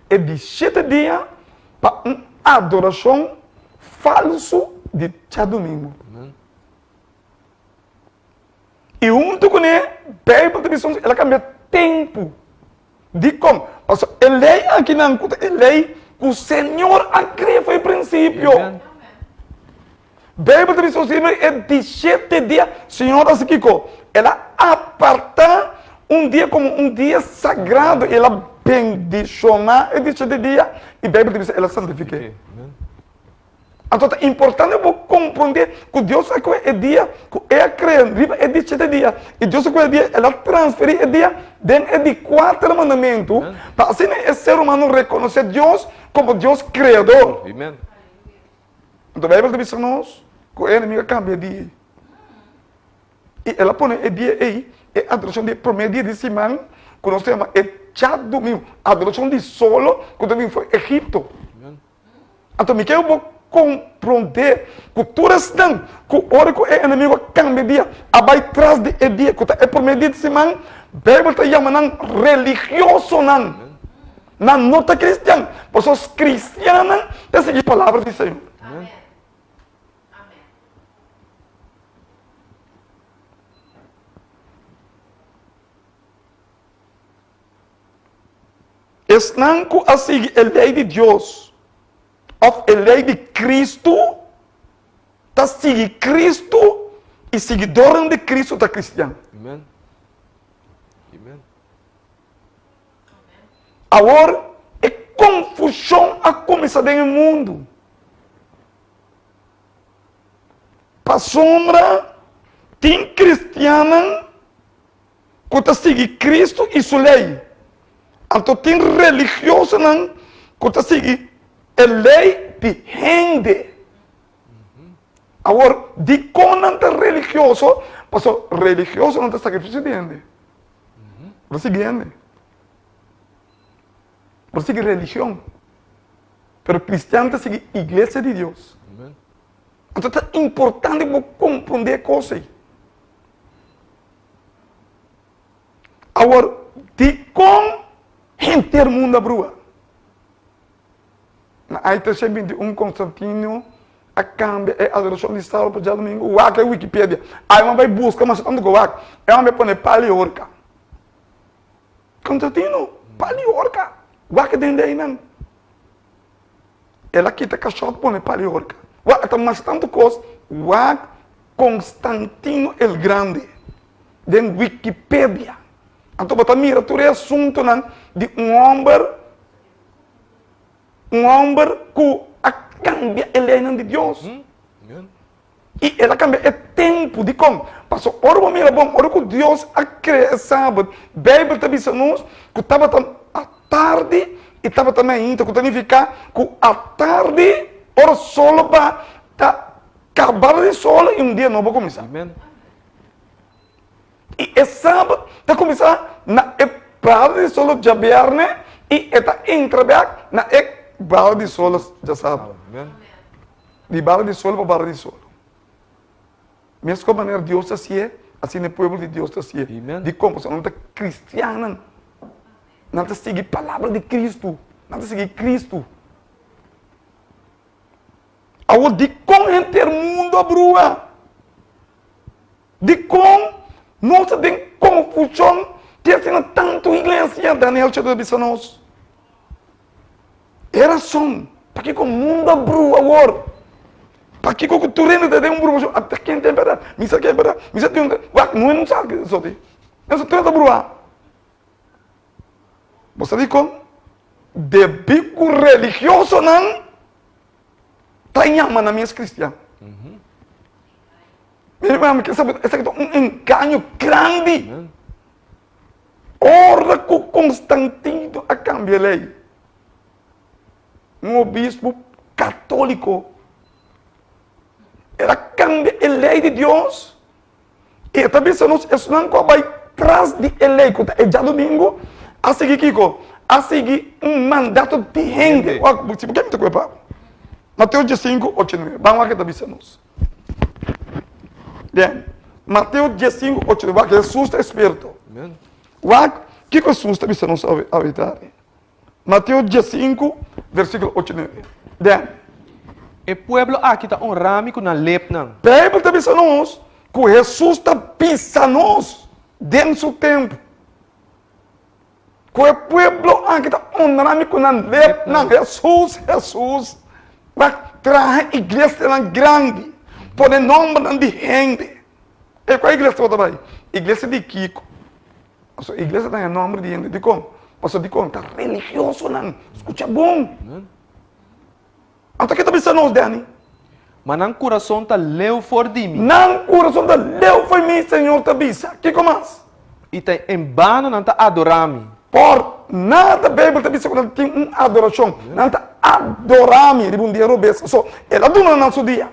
e di shete dia, pa un adorashon falsu di djadumingu. I huntu kuné, Beibel ta bisa nos, el a kambia tempu. Dikon? Pasobra e lei akinan ku ta e lei ku Señor a krea for e prinsipio. Beibel ta bisa nos riba e di shete dia Señor a hasi kiko? El a apartá un dia komo un dia sagrado i el a bendishoná e di shete dia i Beibel ta bisa el a santifik'é. Anto ta importante pa bo komprondé ku Dios a kohe e dia ku E a krea riba e di shete dia, i Dios a kohe e dia, El a transferí e dia den e di kuater mandamentu, pa asina e ser humano rekonosé Dios komo Dios Kreador. Anto Beibel ta bisa nos ku e enemigu a kambia e dia ei. I el a pone e dia ei, e adorashon di e promé dia di siman, ku nos ta yama e djadumingu, adorashon di solo ku ta bini for Egipto. Anto mi ke bo komprondé ku tur esnan ku ora ku e enemigu a kambia dia, a bai tras di e dia ku ta e promé dia di siman, Beibel ta yama nan religiosonan. Nan no ta kristian, pasobra kristiannan ta sigui palabra di Señor. Esnan ku a sigui e lei di Dios òf e lei di Kristu ta sigui Kristu i siguidornan di Kristu ta kristian. Awor e konfushon a kuminsá den e mundu pasobra tin kristiannan ku ta sigui Kristu i su lei. Anto tin religiosonan ku ta sigui e lei di hende. Awor, dikon nan ta religioso? Pasobra religiosonan ta sakrifisio di hende. Bo ta sigui hende. Bo ta sigui religion. Pero kristian ta sigui iglesia di Dios. Anto ta importante bo komprondé e kos ei. Awor, dikon henter mundu a brua? Na ai 321 Konstantino a kambia e adorashon di sábado pa djadumingu. Wak e Wikipedia. Ai nan bai buska masha tantu ku wak. E homber pone pali horka. Konstantino, pali horka. Wak den leinan. El a kita kashòt pone pali horka. Wak, ta masha tantu kos. Wak Constantino el Grande den Wikipedia. Anto bo ta mira tur e asuntunan di un hòmber, un hòmber ku a kambia e leinan di Dios. I el a kambia e tempu. Dikon? Pasobra ora bo mira bon, ora ku Dios a krea e sabat, Beibel ta bisa nos ku tabata atardi i tabata mainta, ku ta nifiká ku atardi ora sol a baha ta kaba di sol i un dia nobo a kuminsá. I e sabat ta kuminsá na e bahada di sol djabièrnè i e ta entra bèk na e bahada di sol djasabra. Di bahada di sol pa bahada di sol. Meskos manera Dios ta hasié, asina e pueblo di Dios ta hasié. Dikon? Pasobra nan ta kristiannan. Nan ta sigui palabra di Kristu. Nan ta sigui Kristu. Awor dikon henter mundu a brua? Dikon nos ta den konfushon te asina tantu iglesia? Daniel chata ta bisa nos. E rason pakiko mundu a brua awor, pakiko ku tur hende ta den un bruason, ata ken ta bèrdat, mi sa ken bèrdat, mi sa tin un, wak, no hende no sa esaki, nos tur ta brua. Bo sa dikon? Debí ku religiosonan ta yama nan mes kristian. Mi hermano, mi ke sabi, esaki ta un engaño grandi. Ora ku Constantino a kambia e lei, un obispo katóliko, el a kambia e lei di Dios i e ta bisa nos esnan ku a bai tras di e lei ku ta e djadumingu a sigui kiko? A sigui un mandato di hende. Wak, si bo ke mi ta kohe pa bo. Mateo diesinku, ocho i nuebe. Ban wak e ta bisa nos. Bien, Mateo 15, 8, wak Hesus ta esperto. Wak, kiko Hesus ta bisa nos awita? Mateo 15, versíkulo 8 9. Bien. E pueblo aki ta honra mi ku nan lepnan. Beibel ta bisa nos ku Hesus ta bisa nos den su tempu. Ku e pueblo aki ta honra mi ku nan lepnan. Hesus, Hesus, wak traha iglesianan grandi, pone nombernan di hende. E kua iglesia bo ta bai? Iglesia di kiko? Pasobra iglesia ta haña nomber di hende. Dikon? Pasobra dikon? Ta religiosonan. Skucha bon. Anto ke ta bisa nos, Danny? Ma nan kurason ta leu for di mi. Nan kurason ta leu for mi, Señor ta bisa. Kiko mas? I ta en bano nan ta adorá mi. Por nada Beibel ta bisa ku nan tin un adorashon. Nan ta adorá mi riba un dia robes. So, el a duna nan su dia.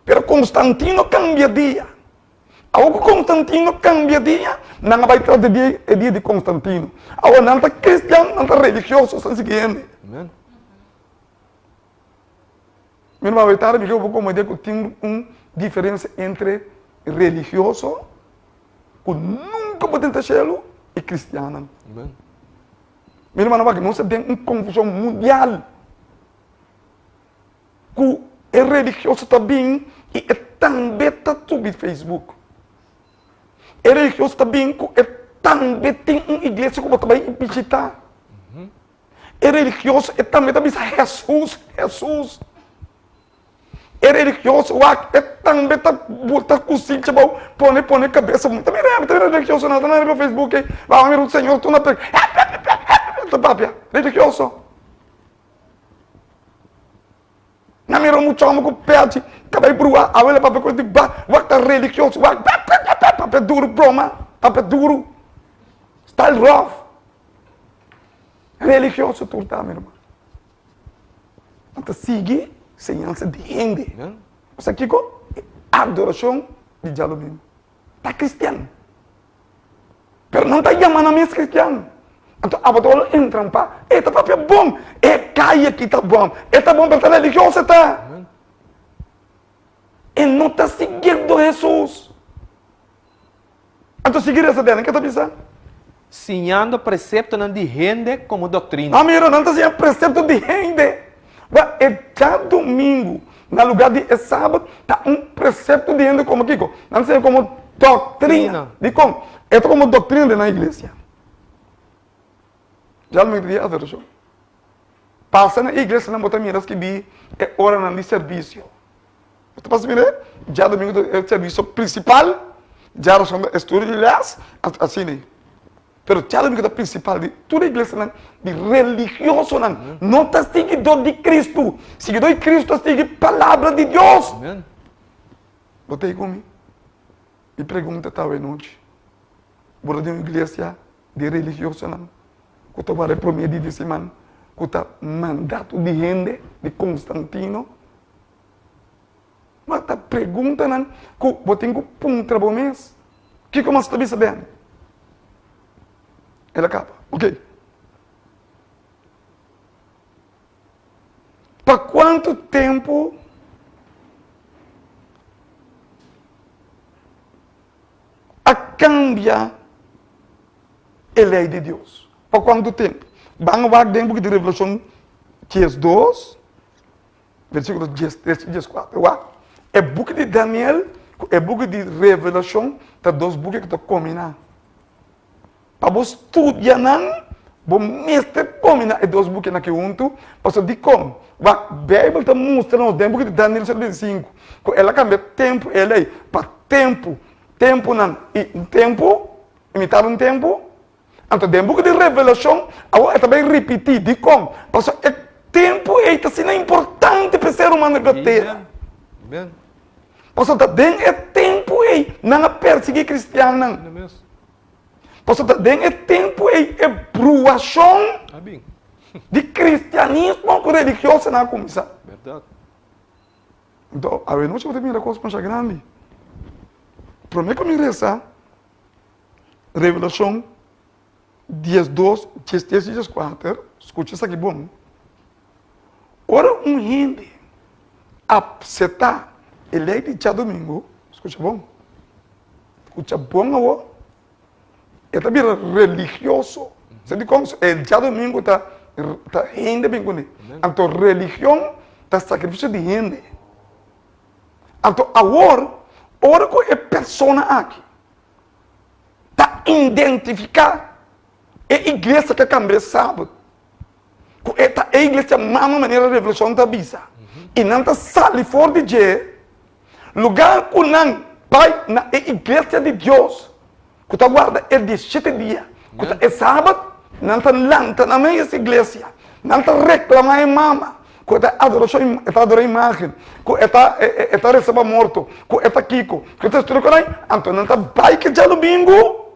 Pero Constantino kambia dia. Awor ku Constantino kambia dia, nan a bai tras di dia, e dia di Constantino. Awor nan ta kristian, nan ta religioso, san sigui hende. Mi ruman, awor tardi mi ke bo komprende ku tin un diferensia entre religioso ku nunka por drenta shelu i kristiannan. Mi rumannan, wak, nos ta den un konfushon mundial. Ku e religioso ta bin i e tambe ta subi Facebook. E religioso ta bin ku e tambe tin un iglesia ku bo ta bai i bishita. E religioso e tambe ta bisa Hesus, Hesus. E religioso wak e tambe ta bota kusincha bou pone pone kabesa. Mi ta mira, mi ta mira religioso nan ta riba Facebook ei. Ba mira un señor tur na prek ta papia religioso. Na mira un mucha homber ku pechi ta bai brua awela papia ku di ba wak ta religioso wak papia duru broma papia duru style rough religioso tur ta mi hermano nan ta sigui señansa di hende sa kiko adorashon di djadumingu ta cristian. Pero nan ta yama nan mes cristian. Anto abo ta wòrdu entrampá. E ta papia bon. E kai aki ta bon. E ta bon pero ta religioso e ta. E no ta siguiendo Hesus. Anto sigui resa den. Ke ta bisa? Siñando preseptonan di hende komo doktrina. A mira, nan ta siña presepto di hende. Wèl, e djadumingu na lugá di e sabat ta un presepto di hende komo kiko? Nan ta siña komo doktrina. Dikon? E ta komo doktrina den nan iglesia. Djadumingu ta dia adorashon. Pasa na iglesianan bo ta mira skibí e oranan di servisio. Bo ta pasa mira e? Djadumingu ta e servisio prinsipal, djarason ta estudio di lès, asina. Pero djadumingu ta prinsipal di tur e iglesianan di religiosonan. No ta siguidó di Kristu. Siguidó di Kristu ta sigui Palabra di Dios. Bo ta ei ku mi? Mi pregunta ta awe nochi, bo ta den un iglesia di religiosonan ku ta warda e promé dia di siman ku ta mandato di hende di Constantino? Ma ta preguntanan ku bo tin ku puntra bo mes. Kiko mas ta bisa Ben? El a kaba. Ok. Pa kuantu tempu a kambia e lei di Dios? Pa kuantu tempu? Ban wak den buki di Revelashon 12. Versíkulo diestres i dieskuater. Wak, e buki di Daniel ku e buki di Revelashon ta dos buki ku ta kombiná. Pa bo studia nan, bo mester kombiná e dos bukinan aki huntu. Pasobra dikon? Wak, Beibel ta mustra nos den buki di Daniel 7:25 ku el a kambia tempu e lei pa tempu, tempunan i un tempu, i mitar di un tempu. Anto den buki di Revelashon awor e ta bai ripití. Dikon? Pasobra e tempu ei ta asina importante pa e ser humano riba tera. Pasobra ta den e tempu ei nan a persiguí kristiannan. Pasobra ta den e tempu ei e bruashon di kristianismo ku religiosonan a kuminsá. Anto awenochi bo ta mira kos masha grandi. Promé ku mi resa. Revelashon 12, 13 i 14, skucha esaki bon, Ora un hende apseptá e lei di djadumingu, skucha bon, skucha bon awor, e ta bira religioso. Sa dikon? E djadumingu ta ta hende bin kuné. Anto religion ta sakrifisio di hende. Anto awor, ora ku e persona aki ta identifiká e iglesia ku a kambia e sabat, ku e ta e iglesia mama manera Revelashon ta bisa, i nan ta sali for di dje, lugá ku nan bai na e iglesia di Dios ku ta warda e dieshete dia, ku ta e sabat, nan ta lanta nan mes iglesia, nan ta reklamá e mama, ku e ta adorashon, e ta adorá imágen, ku e ta e ta resa pa morto, ku e ta kiko, ku e ta estudia ku nan, anto nan ta bai ke djadumingu.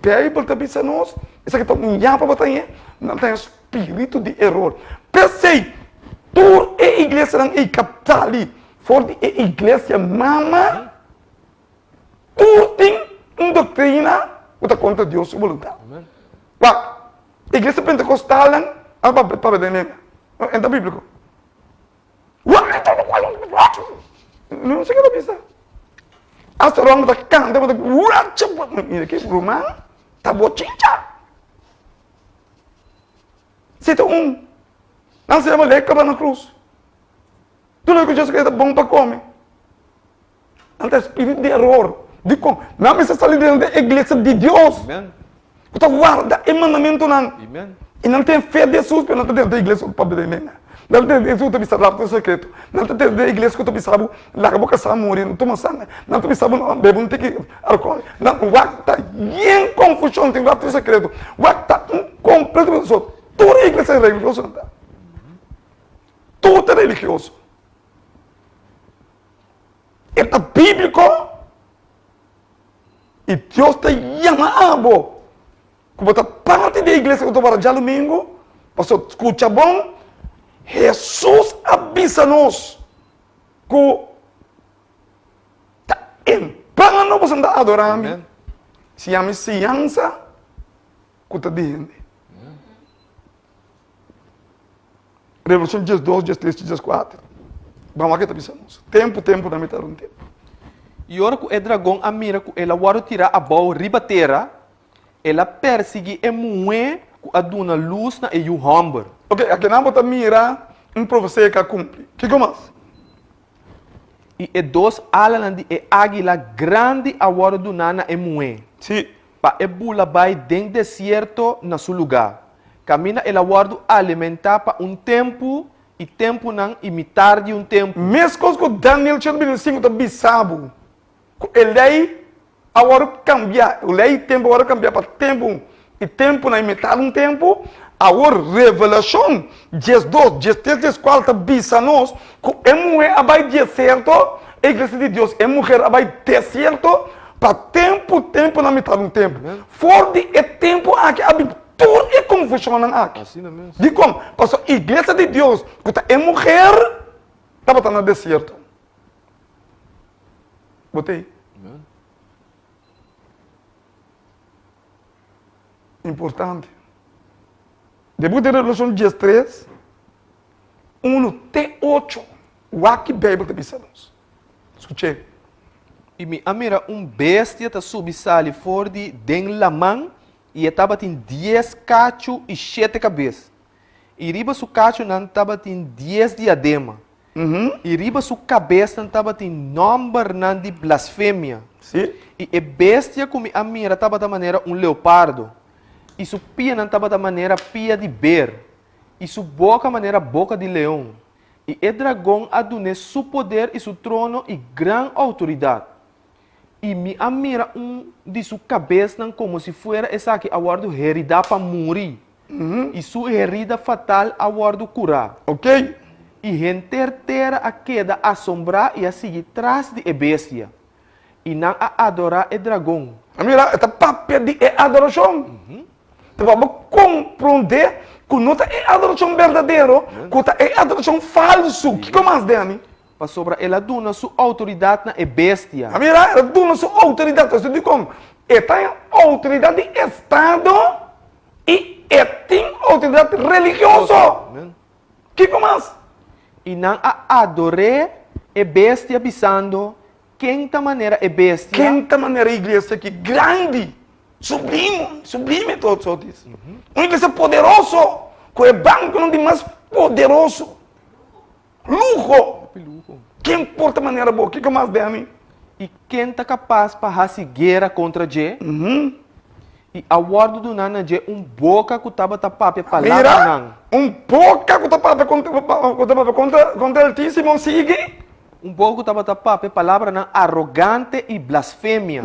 Beibel ta bisa nos, esaki ta un yapa bo ta haña, nan ta haña spiritu di eror. P'esei, tur e iglesianan ei kaptali for di e iglesia mama, Tur tin un doktrina ku ta kontra Dios su boluntat. Wak, iglesia pentekostalnan a papia den lenga. En ta bíbliko. No sé ke ta bisa. Hasta ora ta kanta, bo ta mira ke ruman ta bochincha. Si ta un, nan se yama lei kaba na krus. Tur loke ku Jesus ta bon pa kome. Nan ta spirit di eror. Dikon? Nan mester sali den e iglesia di Dios. Amen. Ku ta warda e mandamentunan. Amen. I nan ten fe di Jesus, pero nan ta den e iglesia ku ta papia den lenga. Nan ta den e iglesia ku ta bisa rapto sekreto. Nan ta den e iglesia ku ta bisa bo laga bo kasá muri, no tuma sangre. Nan ta bisa bo no bebe un tiki alkohol. Nan wak ta yen konfushon, tin rapto sekreto. Wak ta un kompleto. So tur e iglesia religioso nan ta. Tur ta religioso. E ta bíbliko i Dios ta yama abo ku bo ta parti di e iglesia ku ta wòrdu djadumingu, pasobra skucha bon, Hesus a bisa nos ku ta en vano boso ta adorá mi, si ami siñansa ku ta di hende. Revelashon 12, 13 i 14. Ban wak e ta bisa nos. Tempu, tempu na mitar un tempu. I ora ku e dragon a mira ku el a wòrdu tirá abou riba tera, el a persiguí e muhé ku a duna lus na e yu hòmber. Oke, akinan bo ta mira un profesia ku a kumpli. Kiko mas? I e dos alanan di e águila grandi a wòrdu duná na e muhé. Sí. Pa e bula bai den desierto na su lugá, kaminda el a wòrdu alimentá pa un tempu i tempunan i mitar di un tempu. Meskos ku Daniel 1:25 ta bisa bo ku e lei a wòrdu kambiá, e lei di tempu a wòrdu kambiá pa tempu. i tempunan i mitar un tempu. Awor Revelashon 12, 13, 14 ta bisa nos ku e muhé a bai desierto, e iglesia di Dios, e muher a bai desierto pa tempu, tempunan, mitar un tempu. For di e tempu aki a bin tur e konfushonnan aki. Dikon? Pasobra iglesia di Dios ku ta e muher tabata na desierto. Bo ta ei? Importante. Den buki di Revelashon diestres, unu te ocho, wak ki Beibel ta bisa nos. Skuch'é. I mi a mira un bestia ta subi sali for di den laman, i e tabatin dies kachu i shete kabes. I riba su kachunan tabatin dies diadema, i riba su kabesnan tabatin nòmbernan di blasfemia. Sí. I e bestia ku mi a mira tabata manera un leopardo, i su pianan tabata manera pia di ber, i su boka manera boka di leon. I e dragon a dun'é su poder i su trono i gran outoridat. I mi a mira un di su kabesnan komo si fuera esaki a wòrdu heridá pa muri, i su herida fatal a wòrdu kurá. Ok. I henter tera a keda asombrá i a sigui tras di e bestia, i nan a adorá e dragon. A mira, e ta papia di e adorashon. Ta pa bo komprondé ku no ta e adorashon berdadero, ku ta e adorashon falsu. Kiko mas, Danny? Pasobra el a duna su outoridat na e bestia. A mira, el a duna su outoridat. Esei dikon e ta e outoridat di estado i e tin outoridat religioso. Kiko mas? I nan a ador'é e bestia, bisando, Ken ta manera e bestia? Ken ta manera e iglesia aki grandi, sublimo, sublime tot sotis. Un iglesia poderoso, ku e bankonan di mas poderoso. Luho! Ken por ta manera bo? Kiko mas den ami? I ken ta kapas pa hasi guera kontra dje? I a wòrdu duná na dje un boka ku tabata papia palabranan. Mira, un boka ku ta papia kontra, ku ta papia kontra, kontra Altísimo. Sigui. Un boka ku tabata papia palabranan arogante i blasfemia.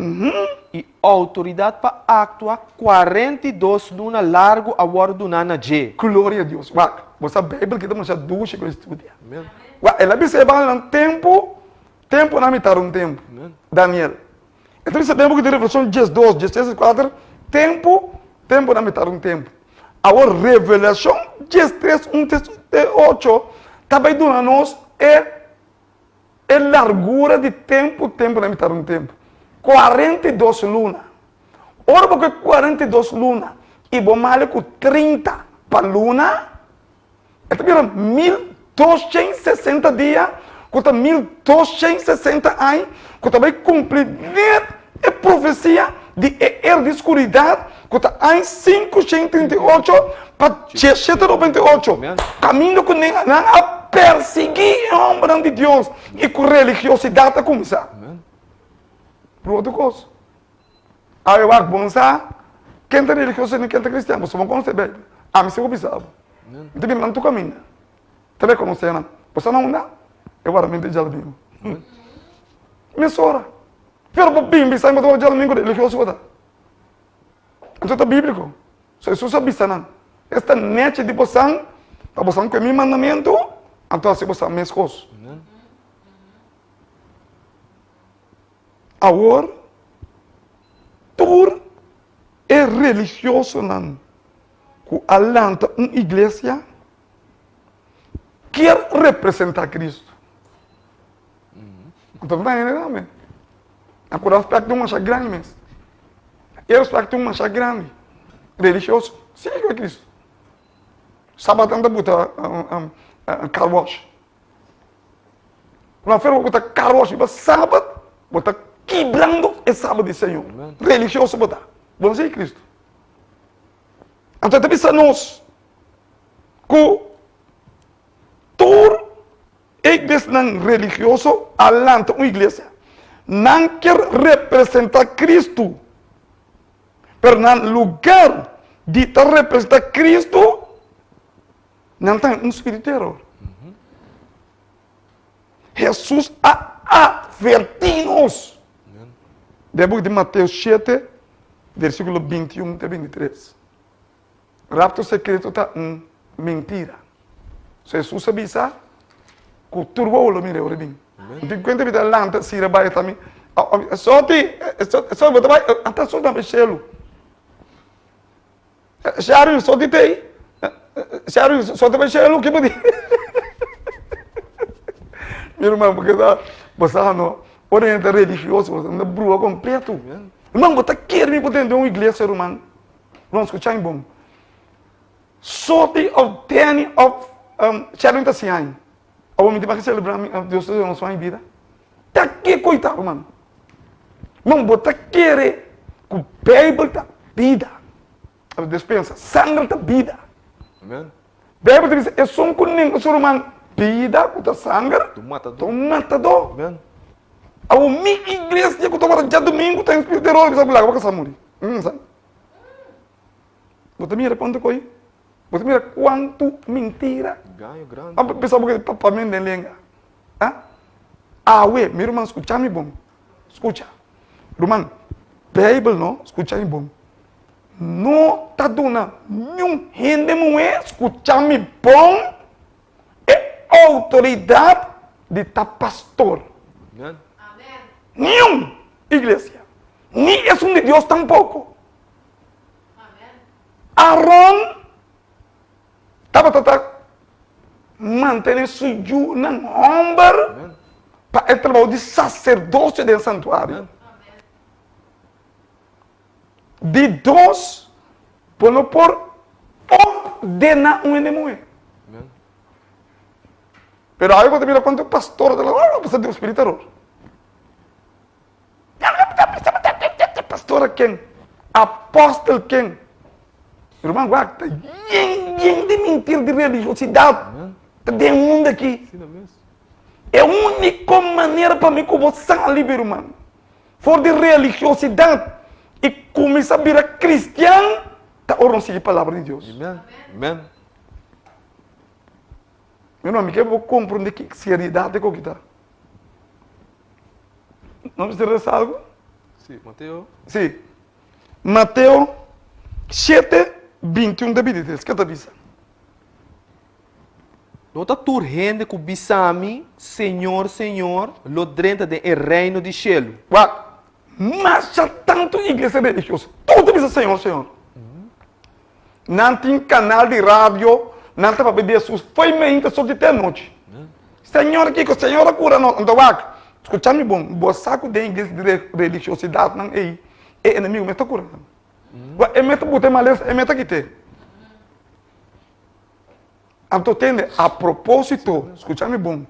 I outoridat pa aktua 42 luna largu a wòrdu duná na dje. Gloria a Dios. Wak, bo sa Beibel ki ta masha dushi ku studia. Wak, el a bisa e bandanan tempu, tempu na mitar un tempu. Daniel. E ta bisa den buki di Revelashon 12, 13, 14, tempu, tempu na mitar un tempu. Awor Revelashon 13, 1 te 8 ta bai duna nos e E largura di tempu, tempu na mitar un tempu, 42 luna. Ora bo ke 42 luna i bo male ku 30 pa luna, e ta bira 1260 dia, ku ta 1260 aña, ku ta bai kumpli net e profesia di e era di skuridat, ku ta aña 538 pa 798, kaminda ku nan a persiguí e hòmbernan di Dios i ku religiosidat a kuminsá. Por otro kos, awe wak bon sa ken ta religioso i ken ta kristian, boso bon konosé Beibel. Ami si ku bisa bo. Mi ta bini nan tur kaminda, ta rekonosé nan. Bo sa na unda? E waramentu di djadumingu. Mesora. Pero bo bin bisa mi bo ta wak djadumingu religioso bo ta. Anto ta bíbliko. So Hesus a bisa nan, Esta nechi di bosan pa bosan kue mi mandamentu, anto hasi bosan meskos. Awor, tur e religiosonan ku a lanta un iglesia kier representá Kristu. Anto no ta hende tambe. Na ku respect un masha grandi mes. E respect un masha grandi. Religioso. Si ku Cristo. Sabat nan ta buta car wash. Na fer bo buta car wash riba sabat, bo ta kibrando e sabat di Señor. Religioso bo ta. Bo no sigui Cristo. Anto e ta bisa nos ku tur E iglesianan religioso a lanta un iglesia. Nan kier representa Cristo, pero na lugar di ta representa Cristo, nan ta un spiritu di eror. Jesus a adverti nos. Den buki di Mateo 7, versiculo 21 te 23. Rapto sekreto ta un mentira. So Hesus a bisa ku tur wowo lo mira e ora bin. N tin kuenta mi ta lanta sira bai ta mi Soti, Soti bo ta bai anta Soti na shelu. Sharu Soti tei. Sharu Soti bai shelu ki bo di. Mi ruman bo keda bo sa no ora hende ta religioso bo ta brua kompleto. Ruman bo ta kere mi por tende un iglesia ruman. Ruman skucha mi bon. Soti of Danny of Sherwin ta siña mi. Awor mi tin pa celebra mi Dios ta duna mi bida. Ta kiko i ta ruman? Man bo ta kere ku Bijbel ta bida. Despensa, sanger ta bida. Amen. Bijbel ta bisa esun ku nenga su ruman bida ku ta sanger Ta un matadó. ta un matadó. Amen. Awor mi iglesia ku ta wara djadumingu ta inspira teror bisa ku laga bo kasa muri. Sa. Bo ta mira kuantu koi? Bo ta mira kuantu mintira? Gaño grandi. Abo pensa bo ke papia mi den lenga. Ha? Awe, mi ruman, skucha mi bon. Skucha. Ruman, Beibel no, skucha mi bon. No ta duna niun hende muhé, skucha mi bon, e outoridat di ta pastor. Amen. Niun iglesia. Ni esun di Dios tampoko. Aron tabata ta mantené su yunan hòmber pa e trabou di saserdosio den santuario. Di dos, bo no por ordená un hende muhé. Pero awe bo ta mira kuantu pastor ta la, oh, spiritu eror. Pastor a ken? Apostel ken? Ruman wak ta yen yen di mentir di religiosidad ta den mundo aki. E único manera pa mi ku bo sali bi ruman for di religiosidad i kuminsá bira kristian ta ora nos sigui palabra di Dios. Amen. Mi ruman mi ke bo komprende ki seriedad e koki ta. Nos mester resa algu? Sí, Mateo. Sí. Mateo 7, 21 ta 23. Ke ta bisa? No ta tur hende ku bisa mi, Señor, Señor, lo drenta den e reino di shelu. Wak, masha tantu iglesia religioso, tur ta bisa Señor, Señor. Nan tin kanal di radio, nan ta papia di Hesus foi meinta sorti te anochi. Señor kiko, Señor a kura nos. Anto wak, skucha mi bon, bo sa ku den iglesia di religiosidatnan ei, e enemigo mes ta kura nan. Wak, e mes ta buta e malesa, e mes ta kit'é. Anto tende, a propósito, skucha mi bon,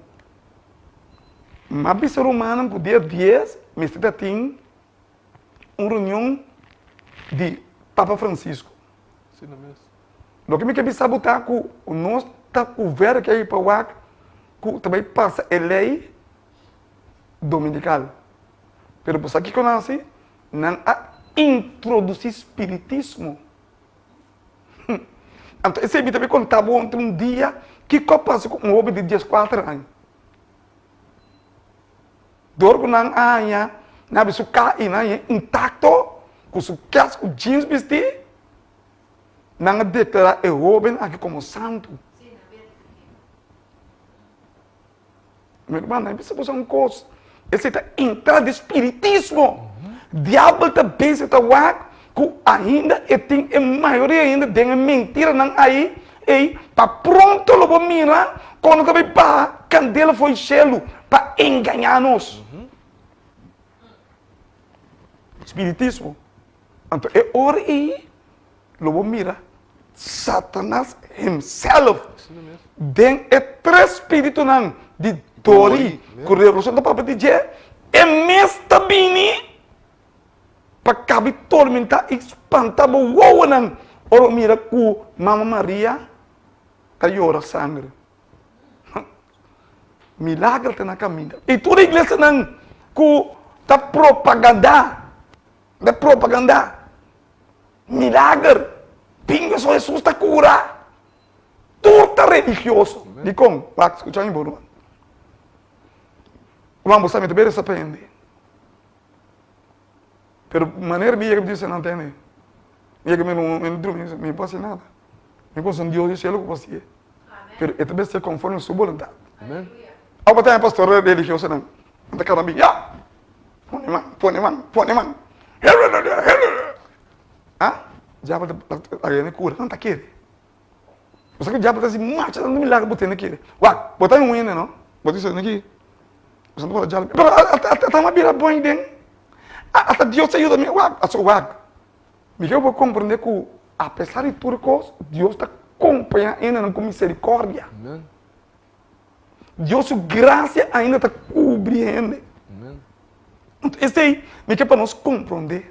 m'a bisa rumannan ku dia dies mester ta tin un reunion di Papa Francisco. Loke mi ke bisa bo ta ku nos ta ku werk ei pa wak ku ta bai pasa e lei dominikal. Pero bo sa kiko nan hasi? Nan a introdusí spiritismo. Anto esei mi ta bai konta bo onti un dia kiko a pasa ku un hoben di dieskuater aña. Dor ku nan a haña, nan a bi su ka i nan a haña intakto, ku su kès ku jeans bistí, nan a deklará e hóben aki komo santu. Mi ruman, nan a bisa boso un kos, esei ta entrada di spiritismo. Diabel ta bezig ta wak ku ainda e tin e mayoria hende den e mentiranan ai, ei, pa pronto lo bo mira kon nan ta bai baha kandela for di shelu pa engañá nos. Spiritismo. Anto e ora ei lo bo mira Satanas himself den e tres spiritunan di dori ku Revelashon ta papia di dje, e mes ta bini pa kabi tormentá i spantá bo wowonan ora bo mira ku Mama Maria ta yora sangre. Milager ta na kaminda. I tur e iglesianan ku ta propagandá, ta propagandá milager, bin pasobra Hesus ta kura, tur ta religioso. Dikon? Wak, skucha mi bon, ruman. Ruman, bo sa mi ta bere sa pa hende. Pero manera mi yega mi di esei nan tende. Mi yega mi no drumi, mi no por hasi nada. Mi konoce un Dios di cielo ku por hacié. Pero e ta mester konforme su boluntat. Awe ta e pastor religiosonan nan ta kaba bin, ya! Pone man, pone man, pone man. Ah, diabel ta laga hende kura, nan ta kere. Bo sa ku diabel ta hasi masha tantu milagro bo tene kere. Wak, bo ta un hende no, bo ta bisa aki, bo sa ta diabel, pero ata mi a bira bon den, ata Dios ta yuda mi, wak, aso wak. Mi ke bo komprende ku apesar di tur kos, Dios ta kompañá hendenan ku miserikòrdia. Dios su grasia ainda ta kubri hende. Anto esei mi ke pa nos komprondé.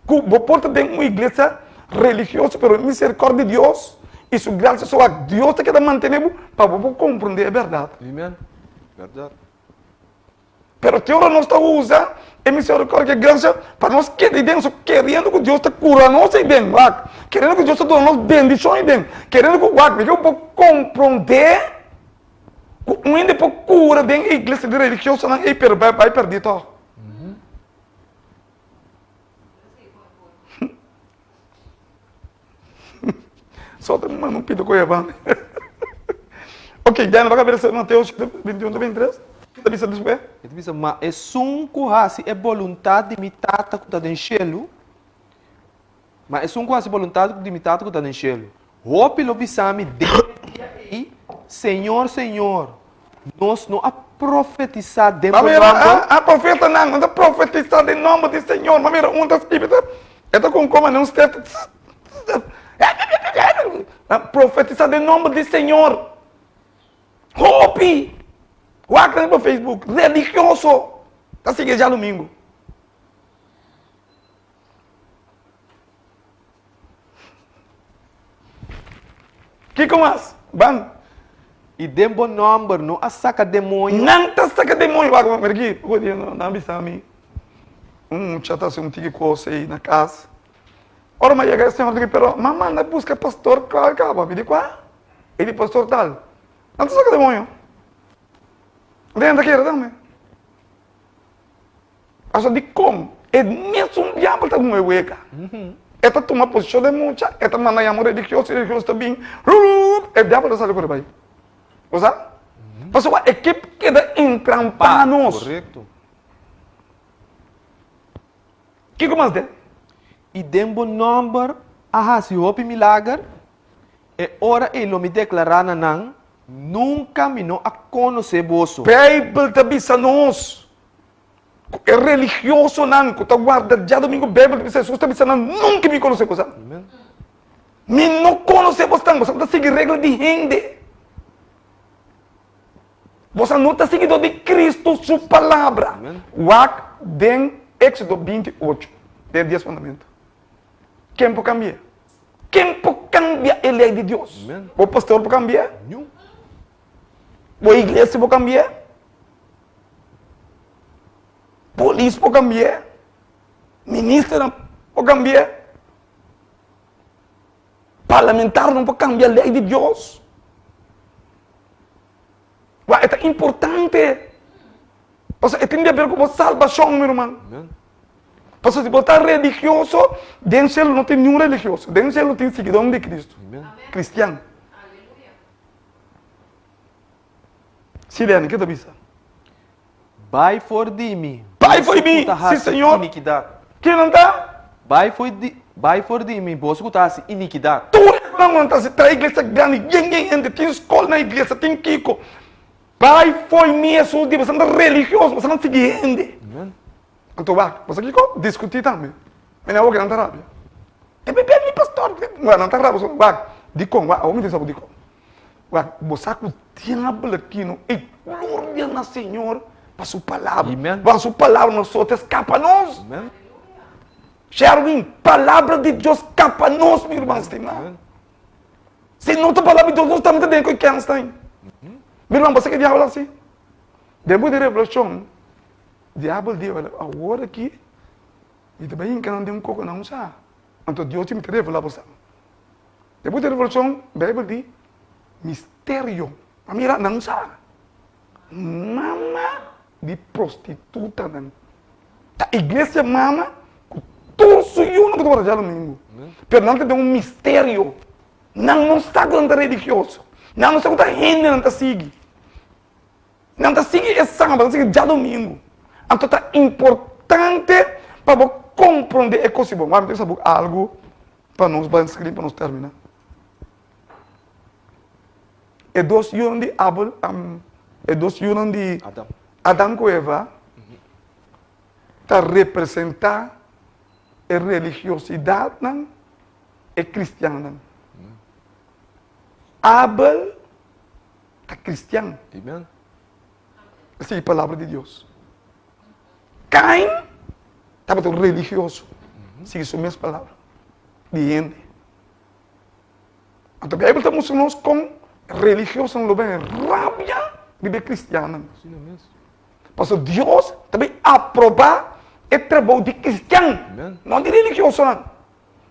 Ku bo por ta den un iglesia religioso, pero miserikòrdia di Dios i su grasia so wak Dios ta keda mantené bo pa bo por komprondé e bèrdat. Pero te ora nos ta usa e misericordia i gracia pa nos keda ei den, so keriendo ku Dios ta kura nos ei den, wak, keriendo ku Dios ta duna nos bendishon ei den, keriendo ku, wak, mi ke bo por komprondé ku un hende por kura den e iglesia di religiosonan ei pero bai pèrdí tòg. So ta manda un pida koe banda. Ok, Diana, baka bira Mateo 21 ta 23. Ki ta bisa despues? E ta bisa, Ma esun ku hasi e boluntat di mi Tata ku ta den shelu, ma esun ku hasi boluntat di mi Tata ku ta den shelu, hopi lo bisa mi den e dia ei, Señor, Señor, nos no a profetisá den bo Mira, nòmber? a profetanan no ta profetisá den nòmber di Señor. Ma mira, un ta skibi ta, e ta kon koma un step, profetisá den nòmber di Señor. Hopi! Wak nan riba Facebook, religioso ta sigui djadumingu. Kiko mas? Ban. I den bo nòmber no a saka demoño? Nan ta saka demoño. Wak, mira aki, poko dia nan a bisa mi, un mucha ta hasi un tiki kos ei na kas. Ora mi a yega e señor di, pero mi a manda buska pastor kal kaba. Mi di, kua? E di, pastor tal. Nan ta saka demoño. Nan ta kere tambe. Pasobra dikon e mesun diabel ta muhe wega? E ta tuma posishon den mucha, e ta manda yama un religioso, e religioso ta bin, rurup, e diabel ta sali kore bai. Bo sa? Pasobra e ke keda entrampá nos. Korekto. Kiko mas den? I den bo nòmber a hasi hopi milager? E ora ei lo mi deklará na nan, Nunka mi no a konosé boso. Beibel ta bisa nos ku e religiosonan ku ta warda djadumingu, Beibel ta bisa, Hesus ta bisa nan, Nunka mi konosé boso. Mi no konosé bosnan, boso ta sigui regla di hende. Boso no ta siguidó di Kristu su palabra. Wak den Éksodo 28, den e Dies Mandamentu. Ken por kambia? Ken por kambia e lei di Dios? Bo pastor por kambia? Bo iglesia por kambia? Polis por kambia? Ministernan por kambia? Parlamentarionan por kambia lei di Dios? Wak, e ta importante. Pasobra e tin di haber ku bo salbashon, mi ruman. Pasobra si bo ta religioso, den shelu no tin niun religioso. Den shelu tin siguidónan di Kristu, kristian. Si, Lenny, ke ta bisa? Bai for di mi, Bai for boso di ku mi, ta si, hasi Señor. inikidat. Kinan ta? Bai for di, bai for di mi, boso ku ta hasi inikidat. Tur esnan ku nan ta hasi traha iglesia grandi, yen yen hende, tin skol na iglesia, tin kiko. Bai fo'i mi, Hesus di, boso nan ta religioso, boso nan sigui hende. Anto wak, boso kiko? Diskutí tambe. Mi nan wak nan ta rabia. E mi mi pastor, wak nan ta rabia, boso wak, dikon? Wak, awor mi tin sa bo dikon. Wak, bo sa ku diabel aki no e gloria na Señor pa su palabra. Wak, su palabra no so ta skapa nos. Sherwin, palabra di Dios skapa nos, mi ruman stimá. Si no ta palabra di Dios, nos tambe ta den ku e kènstein. Mi ruman, bo sa ke diabel hasi? Den buki di Revelashon, diabel di, awor aki mi ta bai hinka nan den un koko nan sa. Anto Dios di mi ta revelá bo sa. Den buki di Revelashon, Beibel di, misterio. A mira, nan sa. Mama di prostitutanan. Ta iglesia mama ku tur su yunan ku ta wòrdu djadumingu. Pero nan ta den un misterio. Nan no sa ku nan ta religioso. Nan no sa ku ta hende nan ta sigui. Nan ta sigui e sabat, nan ta sigui djadumingu. Anto ta importante pa bo komprondé e kos i bon. Wak mi ta bisa bo algu pa nos bai skrin pa nos terminá. E dos yunan di Abel, e dos yunan di Adam ku Eva ta representá e religiosidatnan e kristiannan. Abel ta kristian. Amen. A sigui palabra di Dios. Kain tabata un religioso. Sigui su mes palabra di hende. Anto Bijbel ta mustra nos kon religiosonan lo ben rabia riba e kristiannan. Pasobra Dios ta bin aprobá e trabou di kristian, no di religiosonan.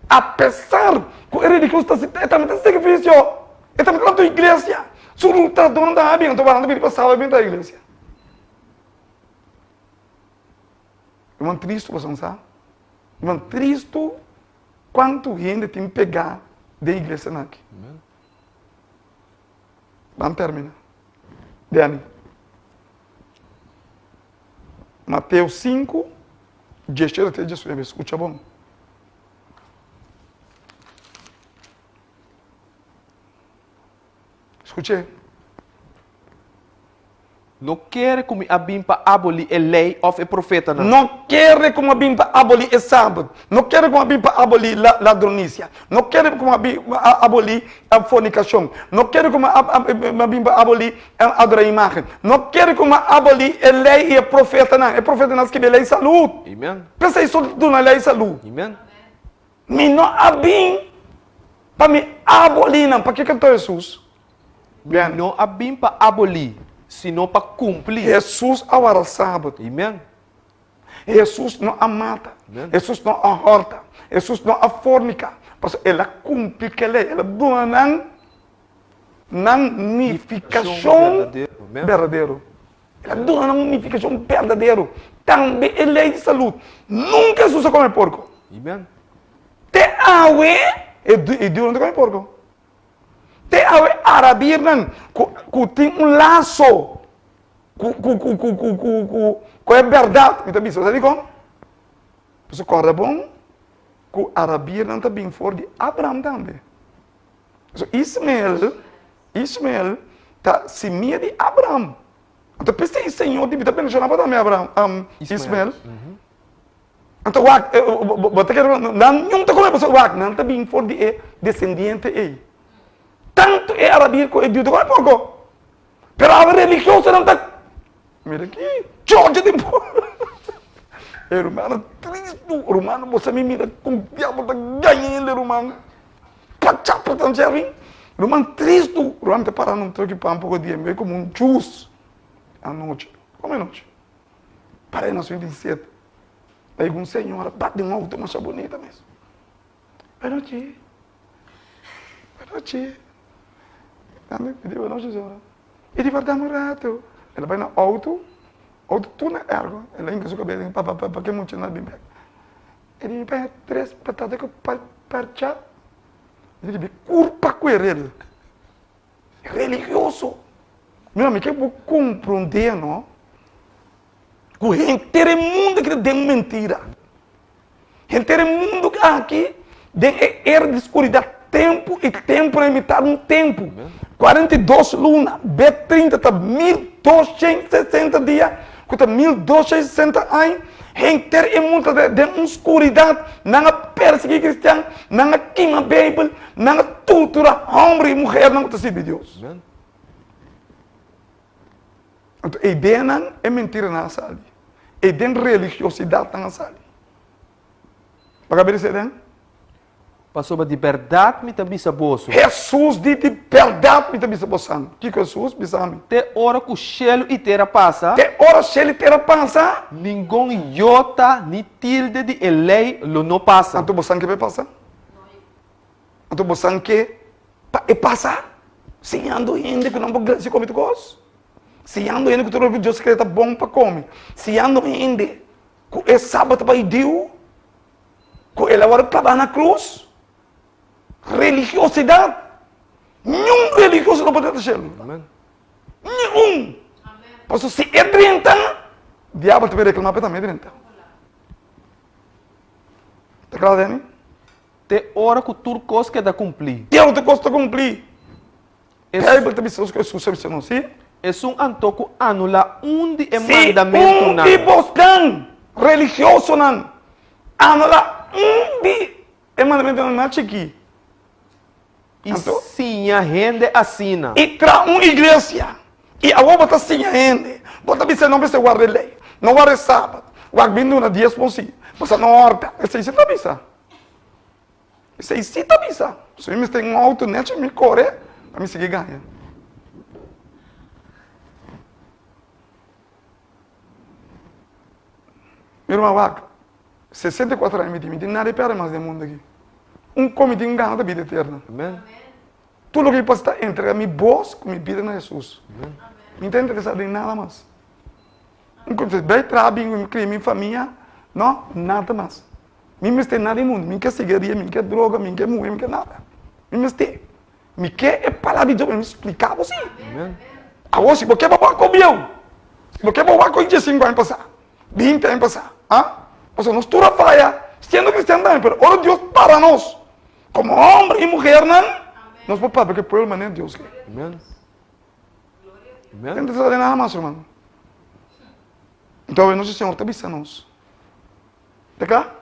Apesar ku e religioso ta e tambe ta sakrifisio, e tambe ta lanta un iglesia. Su lutadónan ta habi, anto nan ta bini pa saba bin ta iglesia. Ruman tristu boso sa? Ruman tristu kuantu hende tin pegá den iglesianan aki. Ban termina. Danny. Mateo 5, 17 te 19. Skucha bon. Skuch'é. No kere ku mi a bin pa abolí e Lei òf e Profetanan. No kere ku mi a bin pa abolí e Sabat. No kere ku mi a bin pa abolí ladronisia. No kere ku mi a bin pa abolí fornikashon. No kere ku mi a bin pa abolí adorá imágen. No kere ku mi a abolí e Lei i e Profetanan. E Profetanan a skibi e Lei Salú. Amen. P'esei so duna Lei Salú. Amen. Mi no a bin pa mi abolí nan. Pakiko anto Hesus? Mi no a bin pa abolí, sino pa kumpli. Hesus a wara sabat. Amen. Hesus no a mata. Amen. Hesus no a hòrta. Hesus no a forniká. Pasobra el a kumpli ke lei. El a duna nan nan nifikashon berdadero. El a duna nan un nifikashon berdadero. Tambe e lei di salud. Nunka Hesus a kome porko. Amen. Te awe e diunan no ta kome porko. Te awe arabirnan ku ku tin un laso ku ku ku ku ku ku ku ku e bèrdat mi ta bisa. Sa dikon? Pasobra kòrda bon ku arabirnan ta bin for di Abraham tambe. So Ismael, Ismael ta simia di Abraham. Anto p'esei Señor di mi ta bendishoná bo tambe Abraham, Ismael. Anto wak, bo ta kere nan niun ta kome pasobra wak, nan ta bin for di e desendiente ei. Tantu e arabir ku e diu ta kome poko. Pero awe religiosonan ta, mira aki, chocho di poko. E rumannan tristu, rumannan bo sa mi mira kon diabel ta gaña hende ruman. Pachá pa tan sèrvi. Ruman tristu, ruman ta para na un troki pan poko dia, mi bai kome un jus anochi, kome anochi. Para e nos 27. Algun señora bat den un auto masha bunita mes. Buenochi. Buenochi. Mi di buenochi señora. E di wardami un rato. El a bai na auto, auto tur na ergo. El a hinka su kabes den pa pa pa ke mucha na bin bek. E di mi paña tres patata ku parcha. Mi di mi kurpa ku e rel. Religioso. Mira mi ke bo komprondé no. Ku henter e mundu aki ta den un mentira. Henter e mundu aki den e era di skuridat, tempu i tempu na mitat un tempu. 42 luna, be 30 ta 1260 dia, ku ta 1260 aña. Henter e mundu ta den un skuridat. Nan a persiguí kristian, nan a kima Beibel, nan a torturá hòmber i muhernan ku ta sirbi Dios. Anto e ideanan, e mentiranan a sali. E den religiosidatnan a sali. Bo a kab'e di den? Pasobra di bèrdat mi ta bisa boso. Hesus di, Di bèrdat mi ta bisa bosan. Kiko Hesus bisa mi? Te ora ku shelu i tera pasa. Te ora shelu i tera pasa. Ningun yota ni tilde di e lei lo no pasa. Anto bosan ke pa e pasa? Anto bosan ke pa e pasa? Siñando hende ku nan por grasi kome tur kos? Siñando hende ku tur loke Dios kere ta bon pa kome? Siñando hende ku e sabat ta pa hudiu? Ku el a wòrdu klabá na krus? Religiosidat! Niun religioso no por drenta shelu. Niun. Pasobra si e drenta, diabel ta bin reclama pa e tambe drenta. Ta kla, Danny? Te ora ku tur kos keda kumplí. Te ora tur kos ta kumplí. Beibel ta bisa nos ku Hesus a bisa nos, si. Esun anto ku anulá un di e mandamentunan. Si un di bosnan religiosonan anulá un di e mandamentunan mas chikí. I siña hende asina. I traha un iglesia. I awor bo ta siña hende. Bo ta bisa no mester warda e lei, no warda e sabat, wak bin duna diesmo si, pasobra no horta. Esei si ta bisa. Esei si ta bisa. Si mi mester un auto nechi mi kore pa mi sigui gaña. Mi ruman wak, 64 aña mi tin, mi tin nada di pèrdè mas den mundu aki. Un kos mi tin gana ta bida eterna. Amen. Tur loke mi pasa ta entrega mi bos ku mi bida na Hesus. Mi no ta interesá den nada mas. Un kos, bai traha bin ku mi kria mi famia, no, nada mas. Mi mester nada di mundu, mi ke sigaria, mi ke droga, mi ke muhe, mi ke nada. Mi mester. Mi ke e palabra di Dios pa mi splika bo si. Awor si bo ke pa bo wak bieu, si bo ke pa wak 25 aña pasá, 20 aña pasá, ah, pasobra nos tur a faya siendo cristian tambe, pero ora Dios para nos komo homber i muhernan, nos por papia ku e pueblo manera Dios ke. Amen. Amen. Entonces, nada mas, hermano. Entonces, nos Señor ta bisa nos. Ta kla?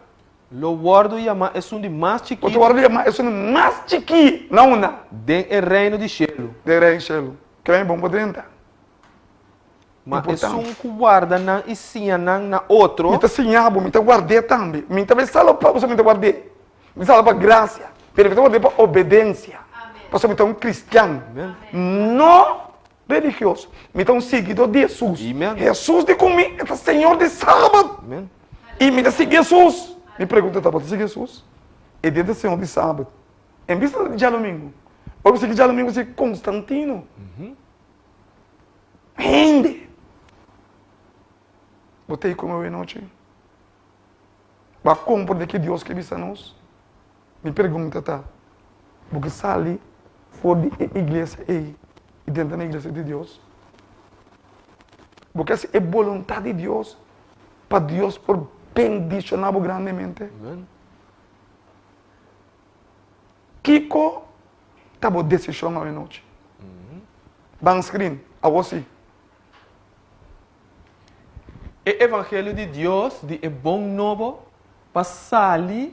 Lo wòrdu yamá esun di mas chikí. Lo wòrdu yamá esun di mas chikí na unda? Den e reino di shelu. Den e reino di shelu. Ke bai bon por drenta. Ma esun ku warda nan i siña nan na otro. Mi ta siña bo, mi ta ward'é tambe. Mi ta bai salo pa pasobra mi ta ward'é. Mi ta salo pa grasia, pero mi ta ward'é pa obedensia. Pasobra mi ta un kristian. No religioso. Mi ta un siguidó di Hesus. Hesus di ku mi, e ta Señor di Sabat. I mi ta sigui Hesus. Mi pregunta ta, bo ta sigui Hesus? E dia ta Señor di Sabat. En bista di djadumingu. Ora bo sigui djadumingu, bo sigui Constantino. Hende! Bo ta ei ku mi awe nochi? Bo a komprende ke Dios ke bisa nos? Mi pregunta ta, bo ke sali for di e iglesia ei i drenta na iglesia di Dios? Bo ke hasi e boluntat di Dios pa Dios por bendishoná bo grandemente? Kiko ta bo desishon awe nochi? Ban screen, awor si. E evangelio di Dios di e bon nobo pa sali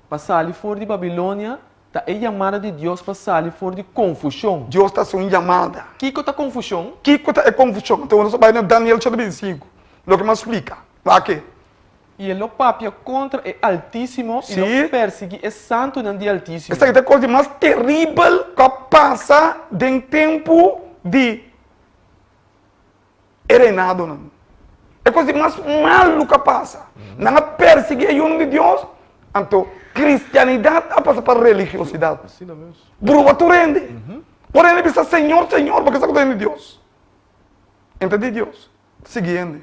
pa sali for di Babilonia ta e yamada di Dios pa sali for di konfushon. Dios ta hasi un yamada. Kiko ta konfushon? Kiko ta e konfushon? Anto nos ta bai na Daniel chapter 25, loke mas splika. Wak e. I e lo papia kontra e Altísimo i lo persiguí e santunan di Altísimo. Esaki ta e kos di mas teribel ku a pasa den tempu di e reinadonan. E kos di mas malu ku a pasa. Nan a persiguí e yunan di Dios, anto kristianidat a pasa pa religiosidat. Bruha tur hende. Ora hende bisa Señor, Señor, bo ke sa ku ta hende di Dios. E ta di Dios. Sigui hende.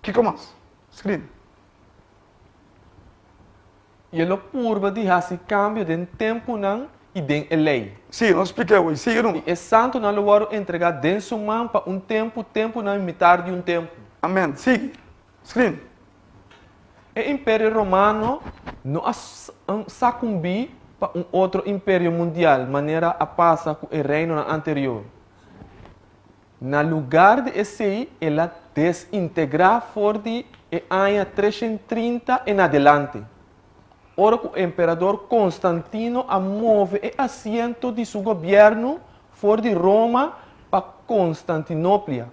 Kiko mas? Screen. I e lo purba di hasi kambio den tempunan i den e lei. Sí, nos splika awor. Sigui numa. I e santunan lo wòrdu entregá den su man pa un tempu, tempunan i mitar di un tempu. Amèn. Sigui. Screen. E Imperio Romano no a sakumbí pa un otro imperio mundial manera a pasa ku e reinonan anterior. Na lugar di esei el a desintegrá for di e aña 330 en adelante, ora ku emperador Konstantino a move e asiento di su gobièrnu for di Roma pa Konstantinoplia.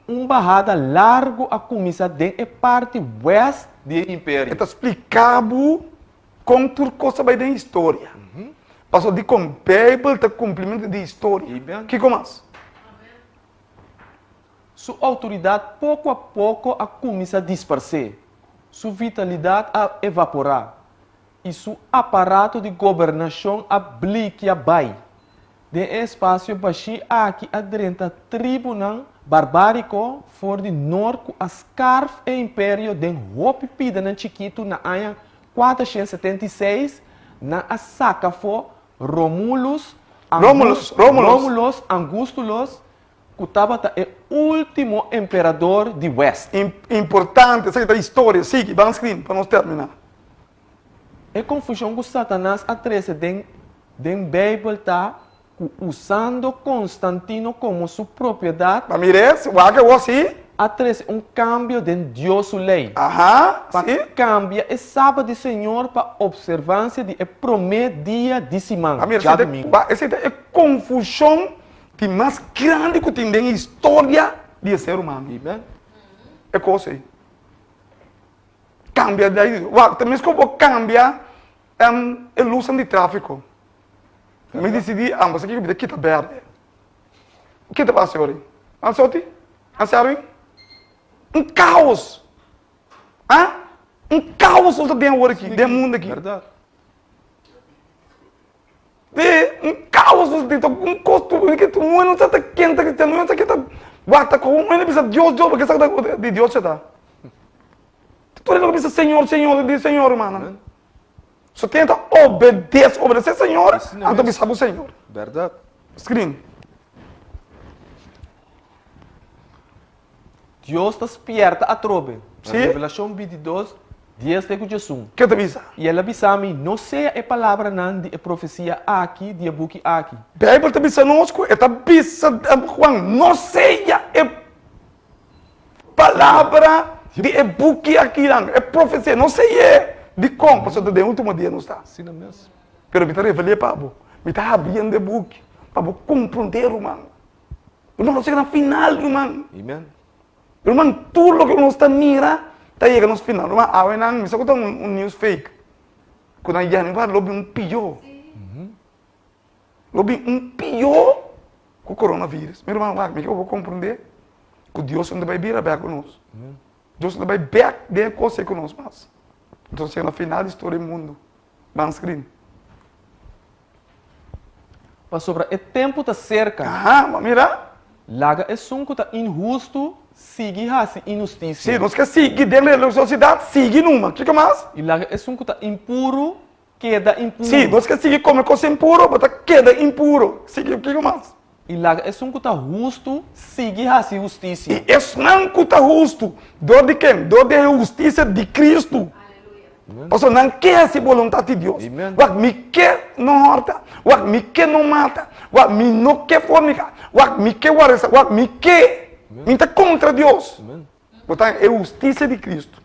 Un bahada largu a kuminsá den e parti wèst di e imperio. E ta spliká bo kon tur kos a bai den historia. Pasobra dikon Beibel ta kumplimentu di historia. Kiko mas? Su outoridat poko a poko a kuminsá disparsé, su vitalidat a evaporá, i su aparato di gobernashon a blikia bai. Den e espasio bashí aki a drenta tribunan barbáriko for di nort ku a skarf e imperio den hopi pidanan chikitu na aña 476 nan a saka afó Romulus. Romulus, Romulus. Romulus Angustulos ku tabata e último emperador di wèst. Importante, esaki ta historia. Sigui, ban screen pa nos terminá. E konfushon ku Satanas a trese den den Beibel ta ku usando Konstantino komo su propiedat. Ba mira es, wak awor, si. A trese un kambio den Dios su lei. Aha, Pa si. kambia e Sabat di Señor pa opservansia di e promé dia di siman, Ba mira, esei ta, djadumingu. wak, esei ta e konfushon di mas grandi ku tin den historia di e ser humano. Amen. E kos ei. Kambia lei di Dios. Wak, ta meskos bo kambia e lusnan di tráfiko. Mi disidí ambos aki ku mi ta kita bèrdè. Ke ta pasa ori? An soti? An sèrvi? Un kaos! Ha? Un kaos nos ta den awor aki, den mundu aki. Te, un kaos nos ta den, un kos tur, un ke un no sa ta ken ta kristiano, un no sa ken ta wak ta un hende bisa Dios, Dios, porque sa ku di Dios ta. Tur hende bisa Señor, Señor, di Señor, hermano. So ken ta obedece, obedece Señor, anto bisa bo Señor. Berdad. Screen. Dios ta spierta atrobe. Sí. Revelacion 22, 10 te cu 11. Ke ta bisa? I el a bisa mi, No sea e palabranan di e profecia aki di e buki aki. Bijbel ta bisa nos cu e ta bisa Juan, No sea e Palabra di e buki akinan, e profesia, no sey'é. Dikon? Pasobra ta den ultimo dia nos ta. Asina mes. Pero mi ta revel'é pa bo. Mi ta habriendo e buki pa bo komprondé, ruman. Ruman, nos yega na final, ruman. Amen. Ruman, tur loke nos ta mira ta yega nos final. Ruman, awenan mi sa ku ta un news fake, ku na yanüari lo bin un piyó. Lo bin un pió ku coronavirus. Mi ruman, wak, mi ke bo komprondé ku Dios no ta bai bira bèk ku nos. Dios no ta bai bèk den e kos ei ku nos mas. Entonces na final di storia di mundu, ban screen. Pasobra e tempu ta serka. Aha, bo a mira? Laga esun ku ta inhustu sigui hasi inhustisia. Si nos ke sigui den religiosidad, sigui numa. Kiko mas? I laga esun ku ta impuru Keda impuru. Sí, nos ke sigui kome kos impuru, bo ta keda impuru. Sigui, kiko mas? I laga esun ku ta hustu sigui hasi hustisia. I esnan ku ta hustu, dor di ken? Dor di e hustisia di Kristu. Pasobra nan ke hasi boluntat di Dios. Wak, mi ke no hòrta. Wak, mi ke no mata. Wak, mi no ke forniká. Wak, mi ke warda sa. Wak, mi ke. Mi ta kontra Dios. Bo ta e hustisia di Kristu.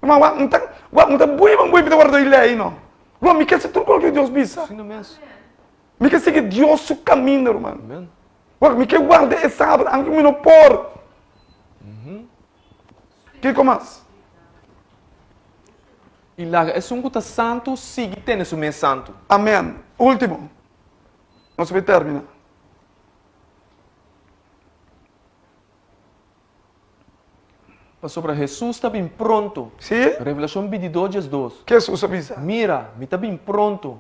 Ma wak no ta, wak no ta bui pa bui pa ta warda e lei no. Ruman, mi ke hasi tur kos ku Dios bisa. Mi ke sigui Dios su kaminda, ruman. Wak, mi ke warda e sabat anke mi no por. Kiko mas? I laga esun ku ta santu sigui tene su mes santu. Amen. Ultimo. Nos bai termina. Pasobra Hesus ta bin pronto. Sí. Revelashon bintidos diesdos. Ke Hesus a bisa? Mira, mi ta bin pronto,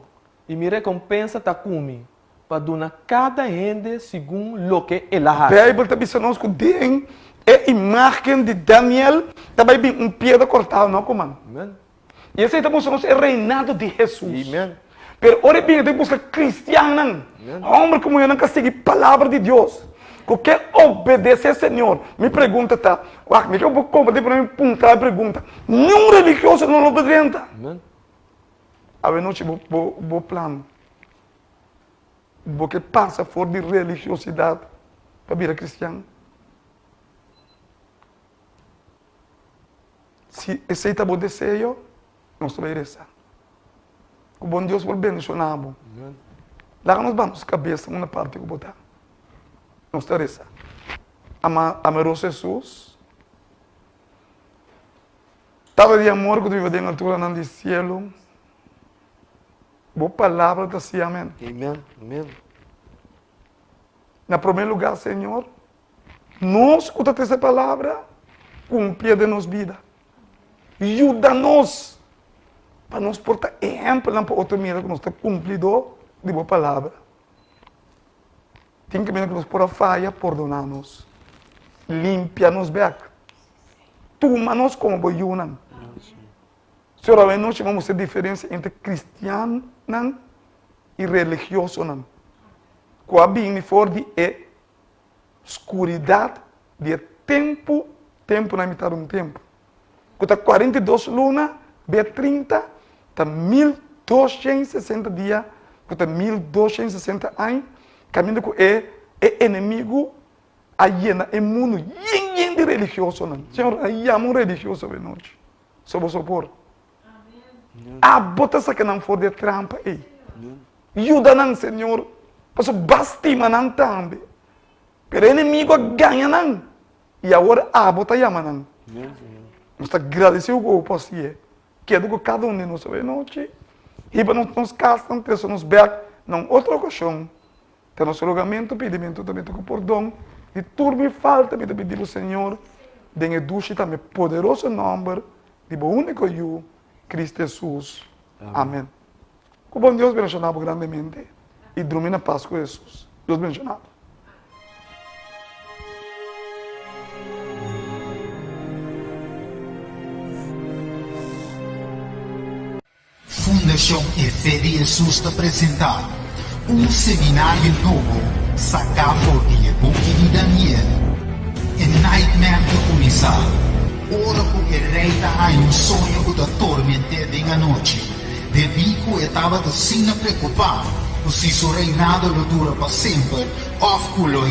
i mi rekompensa ta ku mi, pa duna kada hende segun loke el a hasi. Beibel ta bisa nos ku den e imágen di Daniel ta bai bin un piedra kortá, no ku man. Amen. I esei ta mustra nos e reinado di Hesus. Amen. Pero ora e bini e ta buska kristiannan, hòmber ku muhernan ka sigui palabra di Dios, ku ke obedesé Señor. Mi pregunta ta, wak, mi ke bo kompartí pero mi puntra e pregunta, niun religioso no lo por drenta. Amen. Awenochi bo bo bo plan, bo ke pasa for di religiosidat pa bira kristian? Si esei ta bo deseo, nos ta bai resa. Ku bon Dios por bendishoná bo. Laga nos baha nos kabesa unda parti ku bo ta. Nos ta resa. Ama, amoroso Hesus, Tata di amor ku ta biba den alturanan di sielu, bo palabra ta si amen. Amen, amen. Na promé lugá, Señor, Nos ku ta trese palabra, kumplia den nos bida. Yuda nos pa nos por ta ehèmpelnan pa otro mira ku nos ta kumplidó di bo palabra. Tin kaminda ku nos por a faya, pordoná nos. Limpia nos bèk. Tuma nos komo bo yunan. Señor, awe nochi bo mustra e diferensia entre kristiannan i religiosonan. ku a bini for di e skuridat di e tempu, tempu na mitar di un tempu, ku ta 42 luna be 30, ta 1260 dia, ku ta 1260 aña, kaminda ku e e enemigu a yena e mundu yen yen di religiosonan. Señor a yama un religioso awe nochi, so bo sopor. Abo ta saka nan for di e trampa ei. Yuda nan, Señor, pasobra bo a stima nan tambe. Pero e enemigo a gaña nan, i awor abo ta yama nan. Nos ta gradisiu ku bo por hasié. Keda ku kada un di nos awe nochi. Hiba nos nos kasnan, trese nos bèk na un otro okashon. Ta nos rogamentu, pidimentu tambe ta ku pordon di tur mi falta mi ta pidi bo, Señor, den e dushi tambe poderoso nòmber di bo úniko Yu, Cristo Hesus. Amen. Ku bon Dios bendiciona bo grandemente i drumi na pas ku Hesus. Dios bendiciona bo. Fundashon E Fe di Hesus ta presentá un seminario nobo saká for di e buki di Daniel. E nightmare ta kuminsá ora ku e rei ta haña un soño ku ta torment'é den anochi, debí ku e tabata asina preokupá ku si su reinado lo dura pa semper òf ku lo.